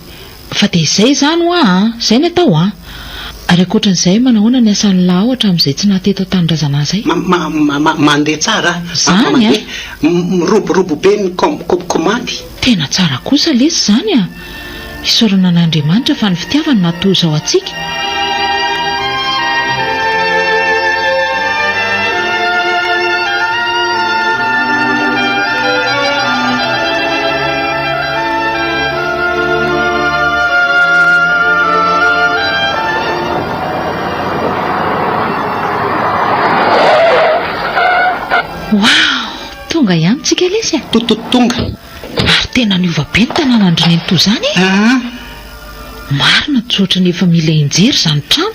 Fa dia izay izany hoa an! Izay ny atao an! Ary ankoatran'izay, manahoana ny asan'ny lahy ao hatramin'izay tsy naha teto an-tanindrazana ahy izay? Ma, ma, ma, mandeha tsara an! Izany an! Mandeha, miroborobo be ny kom, kom, komandy. Tena tsara kosa lesy izany an! Isaorana an'Andriamanitra fa ny fitiavany no nahatoa izao antsika. Waouh! Tonga ihany tsika lesy a! Tonga. Ary tena niova be ny tanànan-dry nenitoa izany e! Marina tsy ohatran'ny efa mila enjery izany trano.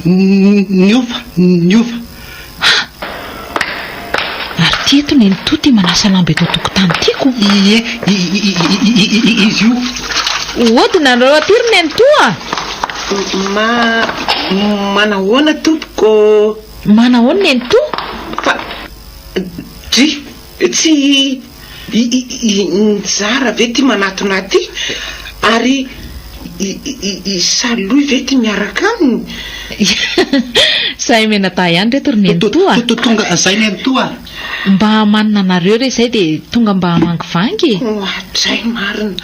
Niova, niova. Ha! Ary ty eto nenitoa ty manasa lamba eto an-tokotany ty ko. Ie, izy io. Ody nareo aty ry nenitoa a! Ma, manahoana tompoko? Manahoana nenitoa? Fa, dry, tsy i, i, i Njara ve ty manatona aty? Ary i, i, i Salohy ve ty miaraka aminy? Sahy mianadahy ihany reto ry nenitoa a! Tonga zay nenitoa a! Mba manina anareo re zay dia tonga mba hamangivangy e! Oadray marina!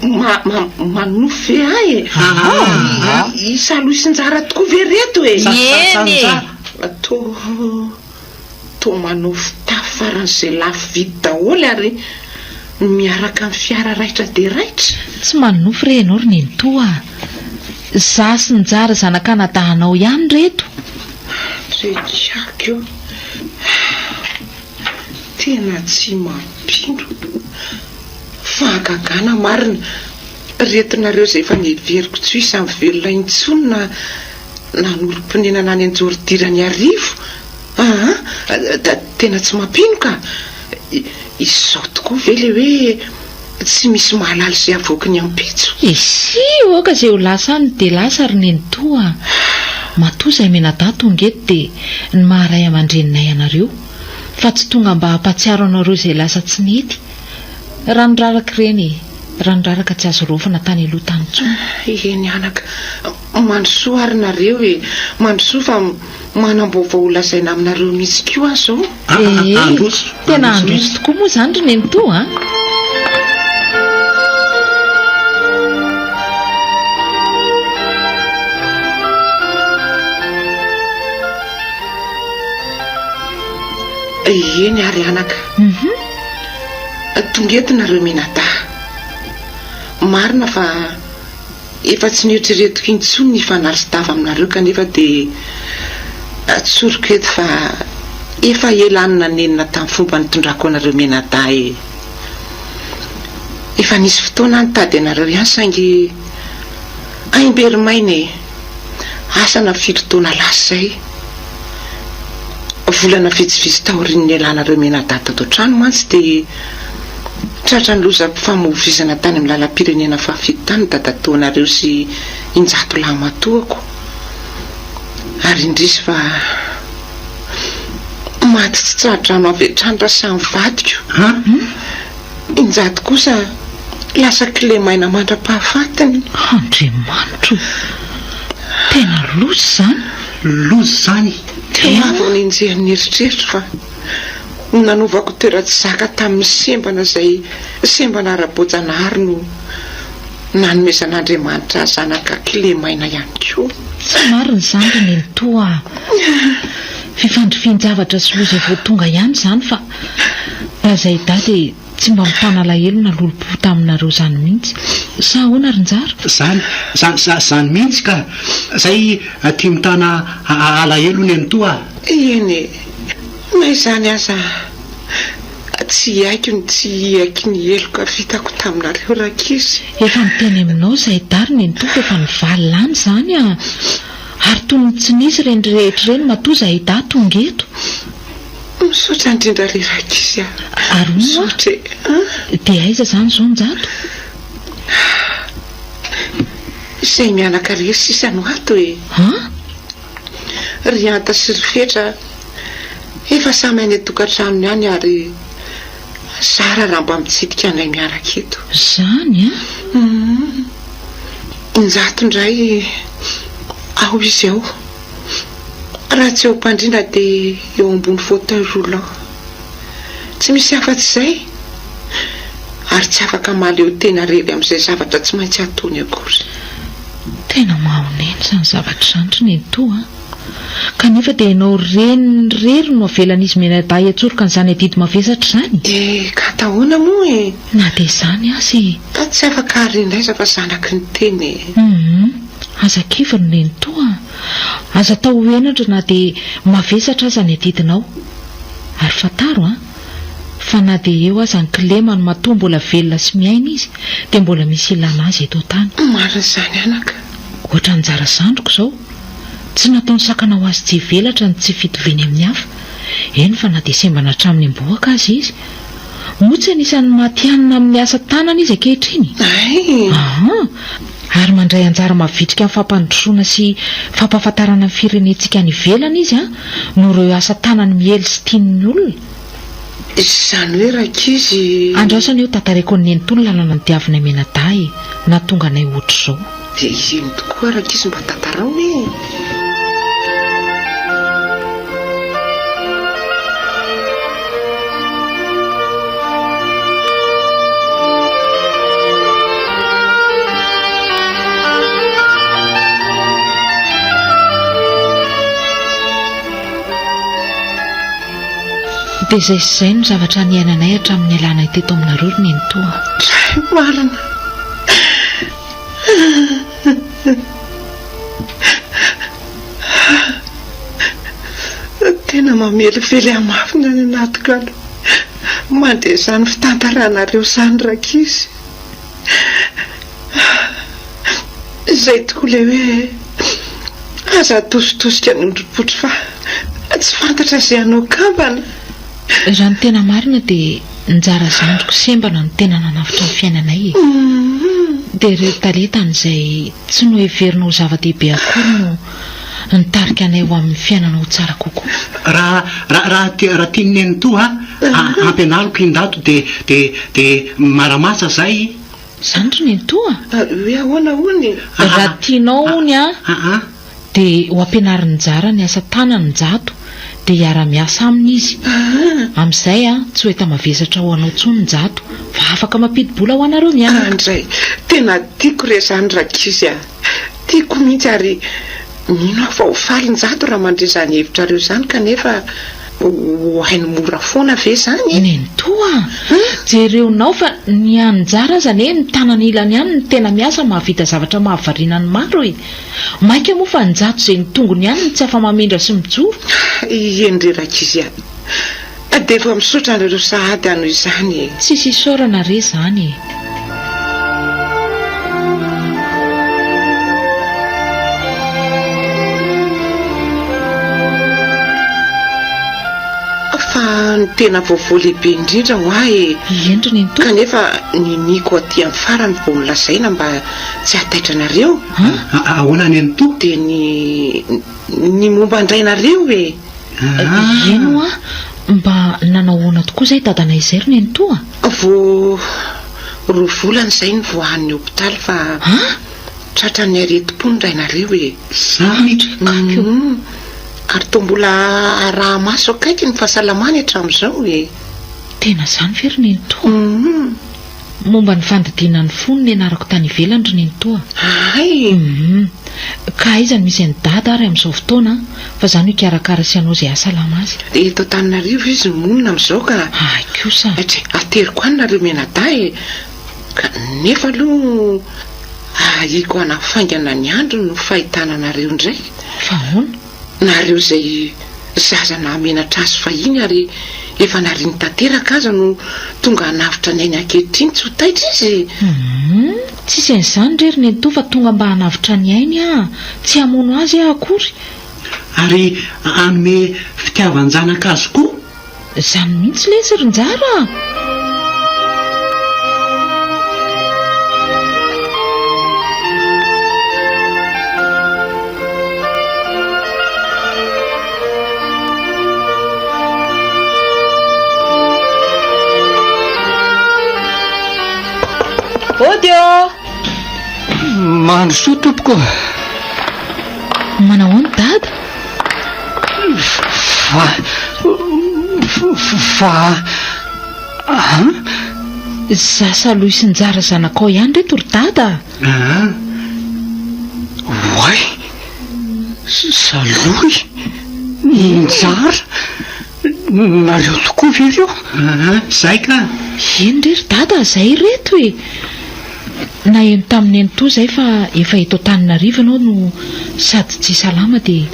Ma, ma, manofy ve ahy e? I, i Salohy sy Njara tokoa ve reto e? Eny e! Toa. Toa manao fitafy faran'izay lafo vidy daholo ary miaraka amin'ny fiara raitra dia raitra. Tsy manonofy re ianao ry nenitoa a! Za sy Njara zanak'anadahinao ihany reto. Andriakiako io. Tena tsy mampino. Fahagagana marina. Reto nareo izay efa neveriko tsy ho isan'ny velona intsony na Nanorim-ponenana any Anjoridiran'Iarivo aa! Da tena tsy mampino ka! Izao tokoa ve le hoe tsy misy mahalala izay havoaky ny ampitso? Esy oka izay ho lasa any dia lasa ry nenitoa a! Matoa izahay mianadahy tonga eto dia ny maha ray aman-dreninay anareo fa tsy tonga mba hampatsiaro anareo izay lasa tsy nety. Rano raraka ireny e! Rano raraka tsy azo raofina tany aloha tany intsony. Eny anaka, Mandrosoa ary nareo e! Mandrosoa fa manam-baovao ho lazaina aminareo mihitsy koa aho izao. Ee, Handroso, tena handroso handroso mihitsy. tokoa moa izany ry nenitoa a! Eny ary anaka. Tonga eto nareo mianadahy. Marina fa Efa tsy noeritreretiko intsony ny hifanary tava aminareo kanefa dia tsoriko eto fa efa ela aho no nanenina tamin'ny fomba nitondrako anareo mianadahy e! Efa nisy fotoana aho nitady anareo ihany saingy aim-bery maina e! Asa na firy taona lasa izay. Volana vitsivitsy taorian'ny nialanareo mianadahy tato an-trano mantsy dia tratran'ny lozam-pifamoivoizana tany amin'ny lalam-pirenena fahafito tany ny dadatoanareo sy Injato lahimatoako. Ary indrisy fa. Maty tsy tsa-drano avy hatrany Rasamy vadiko. An? I Njato kosa lasa kilemaina mandra-pahafatiny. Andriamanitro o! Tena loza izany! Loza izany! Teo aho vao nenjehan'ny eritreritro fa nanovako toeran-tsy zaka tamin'ny sembana izay sembana ara-boajanahary no nanomezan'Andriamanitra ahy zanaka kilemaina ihany koa. Tsy marina izany ry nenitoa a! Fifandrifian-javatra sy loza vao tonga ihany izany fa raha izay dahy dia tsy mba mitana alahelo na lolompo taminareo izany mihitsy. Sa ahoana ry Njara? Zany, zany, zany mihitsy ka! Zay tia mitana alahelo nenitoa a! Eny e! Na izany aza tsy haiko ny tsy hiaiky ny heloka vitako taminareo rankizy. Efa niteny aminao izahay dahy ry nenitoa fa efa nivaly lany izany a! Ary toy ny tsy nisy ireny rehetra ireny matoa izahay dahy tonga eto. Misaotra indrindra ry rankizy a! Ary hono hoa, Misaotra e! dia aiza izany izao Njato? Izay mianaka irery sisa no ato e! An? Ry Hanta sy ry Fetra efa samy any an-tokantranony any ary zara raha mba mitsidika anay miaraka eto. Izany an? Hum. Njato indray ao izy ao. Raha tsy eo am-pandriana dia eo ambony fauteuil roulant. Tsy misy afa-tsy izay. Ary tsy afaka mahaleo tena irery amin'izay zavatra tsy maintsy ataony akory. Tena mahonena izany zavatra izany ry nenitoa a! Kanefa dia ianao reniny irery no avelan'izy mianadahy hiantsoroka an'izany adidy mavesatra izany? Dia ka atao ahoana moa e? Na dia izany aza e! Ka tsy afaka harena aiza fa zanaky ny tena e! Hum! Aza kivy ry nenitoa a! Aza atao ho henatra na dia mavesatra aza ny adidinao. Ary fantaro an! Fa na dia eo aza ny kilemany matoa mbola velona sy miaina izy dia mbola misy ilana azy eto an-tany. Marina izany anaka. Ohatra anjara zandriko izao, tsy nataony sakana ho azy tsy hivelatra ny tsy fitoviany amin'ny hafa, eny fa na dia sembana hatramin'ny ambohoka aza izy. Moa tsy anisan'ny matihanina amin'ny asa tanana izy ankehitriny? Hay! Aa! Ary mandray anjara mavitrika amin'ny fampandrosoana sy fampahafantarana ny firenentsika any ivelany izy an, noho ireo asa tanany miely sy tian'ny olona. Izany hoe rankizy. Andraso anie ho tantaraiko an'i Nenitoa ny lalana nodiavinay mianadahy e, nahatonga anay ohatr'izao. Dia eny tokoa rankizy mba tantarao e! Dia izay sy izay no zavatra niainanay hatramin'ny nialanay teto aminareo ry nenitoa. Dray marina. Tena mamelively ahy mafy ny any anatiko any mandre izany fitantaranareo izany rankizy. Izay tokoa ilay hoe aza atositosika ny ondrim-potry fa tsy fantatra izay hanao kambana. Raha ny tena marina dia Njara zandriko sembana no tena nanavotra ny fiainanay e. Dia ireo talentany izay tsy noheverina ho zava-dehibe akory no nitarika anay ho amin'ny fiainana ho tsara kokoa. Raha raha raha raha tian'i nenitoa a, ampianariko i Ndato dia dia dia maramatsa zay. Zany ry nenitoa? Hoe ahoana hono e? Raha tianao hono a, Dia ho ampianarin'i Njara ny asa tanany Njato, dia hiara-miasa aminy izy. Amin'izay tsy ho enta-mavesatra ho anao intsony Njato, fa afaka mampidi-bola ho anareo mianaka. Andray, tena tiako re izany rankizy a! Tiako mihitsy ary mino aho fa ho faly Njato raha mandre izany hevitrareo izany kanefa ho hainy mora foana ve izany e? Nenitoa a! Jereonao fa ny an'i Njara aza anie ny tanany ilany ihany no tena miasa mahavita zavatra mahavariana ny maro e! Mainka moa fa Njato izay ny tongony ihany no tsy afa-mamindra sy mijoro. Eny re rankizy a! Dia efa misaotra anareo sahady aho noho izany e! Tsisy isaorana re izany e! Fa ny tena vaovao lehibe indrindra ho ahy e! Eny ry nenitoa. Kanefa niniako aty amin'ny farany vao nolazaina mba tsy hahataitra anareo. An? Ahoana nenitoa? Dia ny, ny momba an-drainareo e! Eny hoa, mba nanao ahoana tokoa izay dadanay izay ry nenitoa? Vao roa volana izay nivoahan'ny hopitaly fa tratran'ny aretim-po ny rainareo e. Zany? Hum, ary toa mbola araha-maso akaiky ny fahasalamany hatramin'izao e. Tena izany ve ry nenitoa? Hum. Momba ny fandidiana ny fo no nianarako tany ivelany ry nenitoa. Hay! Hum. Ka aiza no misy an'i Dada ary amin'izao fotoana an? Fa za no hikarakara sy hanao izay hahasalama azy. Eto Antananarivo izy no monina amin'izao ka. Hay kosa. Etche, ateriko any nareo mianadahy e. Ka nefa aloha ahiako hanafaingana ny andro no fahitana anareo indray. Fa ahoana? Nareo izay zaza nahamenatra azy fahiny ary efa nariany tanteraka aza no tonga hanavotra ny ainy ankehitriny tsy ho taitra izy e! Humm! Tsisy an'izany re ry nenitoa fa tonga mba hanavotra ny ainy aho, tsy hamono azy aho akory. Ary hanome fitiavan-janaka azy koa? Izany mihitsy lesy ry Njara a! Ody ô! Mandrosoa tompoko. Manahoana dada? Fa fa an? Za Salohy sy Njara zanakao ihany reto ry dada a! An? Oay! Salohy? Njara? Nareo tokoa ve ireo? Aa, zay ka! Eny re ry dada a, zay ireto e! Naheno tamin'i nenitoa izay fa efa eto Antananarivo ianao no sady tsy salama dia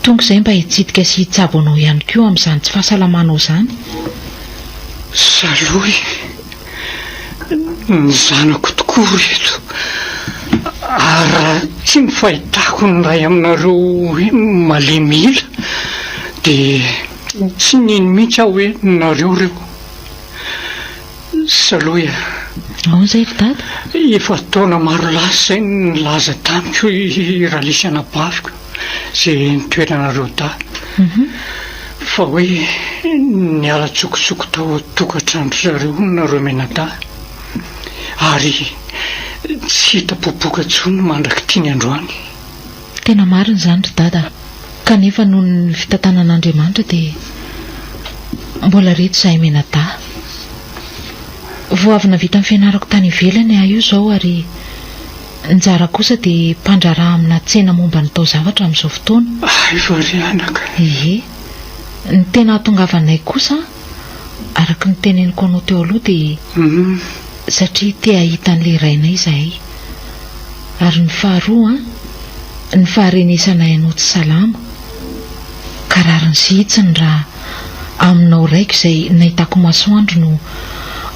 tonga izay mba hitsidika sy hitsabo anao ihany koa amin'izany tsy fahasalamanao izany. Salohy, ny zanako tokoa ireto ary raha tsy ny fahitako ny iray aminareo hoe malemy ila dia tsy nino mihitsy aho hoe nareo ireo. Salohy a! Ahoana izay ry dada? Efa taona maro lasa izay no nilaza tamiko i Ralisy anabaviko izay nitoeranareo dahy fa hoe niala tsokosoko tao an-tokantranon-dry zareo hono nareo mianadahy ary tsy hita popoka intsony mandrak'ity ny androany. Tena marina izany ry Dada a! Kanefa noho ny fitantanan'Andriamanitra dia mbola reto izahay mianadahy. Vao avy navita ny fianarako tany ivelany aho io izao ary Njara kosa dia mpandraharaha amina tsena momba ny taozavatra amin'izao fotoana. Hay va ry anaka? Ie. Ny tena hahatongavanay kosa, araka ny teneniko anao teo aloha dia satria te hahita an'ilay rainay izahay. Ary ny faharoa, ny faharenesanay anao tsy salama, ka rariny sy hitsiny raha aminao raiko izay nahitako masoandro no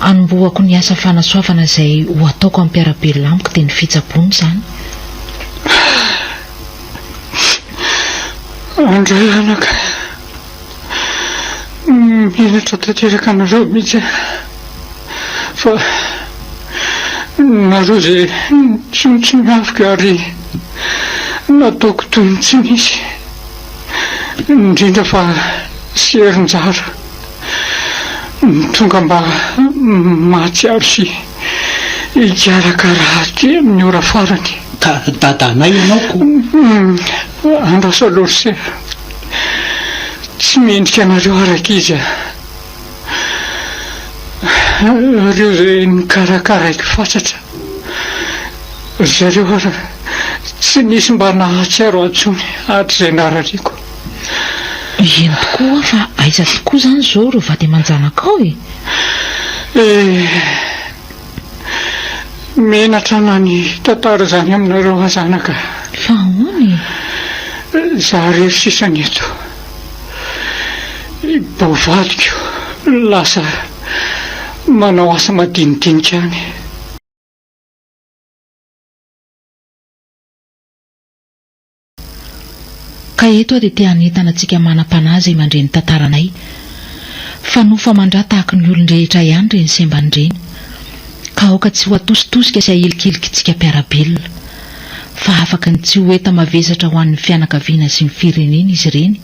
anombohako ny asa fanasoavana izay ho ataoko amin'ny mpiara-belona amiko dia ny fitsaboana izany. Andray anaka, menatra tanteraka anareo mihitsy aho fa nareo izay nitsontsomiaviko ary nataoko toy ny tsy nisy. Indrindra fa sy herinjara no tonga mba mahatsiaro sy hikarakara aty amin'ny ora farany. Ka dadanay ianao ko. Andraso aloha ry se. Tsy mendrika anareo araka izy aho. Ireo izay nikarakaraiko fatratra. Ry zareo ary tsy nisy mba nahatsiaro ahy intsony hatrizay narariako. Eny tokoa hoa fa aiza tokoa izany izao ireo vady aman-janakao e? Eh, menatra na ny hitantara izany aminareo aho zanaka. Fa ahoana e? Izaho irery sisa ny eto. I Bao vadiko lasa manao asa madinidinika any. Ka eto aho dia te hanentana antsika manam-panahy izay mandre ny tantaranay fa nofo aman-drà tahaky ny olon-drehetra ihany ireny sembany ireny ka aoka tsy ho atositosika sy ahilikilikintsika mpiara-belona. Fa afaka ny tsy ho enta-mavesatra ho an'ny fianakaviana sy ny firenena izy ireny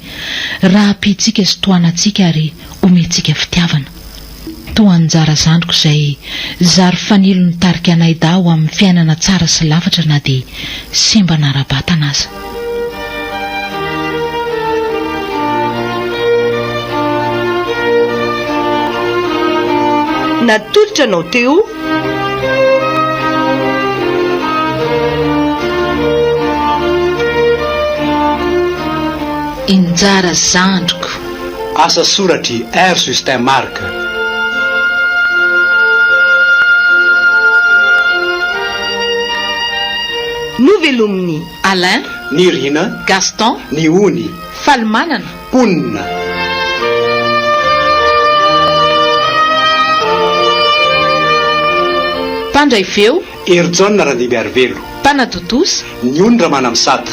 raha ampiantsika sy tohanantsika ary omentsika fitiavana. Toa anjara zandriko izay zary fanilo nitarika anay dahy ho amin'ny fiainana tsara sy lafatra na dia sembana ara-batana aza. Natolotra anao teo. Injara zandriko. Asa soratr'i R. Justin Marc. Novelomin'i. Alain. Nirina. Gaston. Ny ony. Falimanana. Mponina. Mpandray feo. Herijaona Randimbiarivelo. Mpanatontosa. Ny ony Ramanamisata.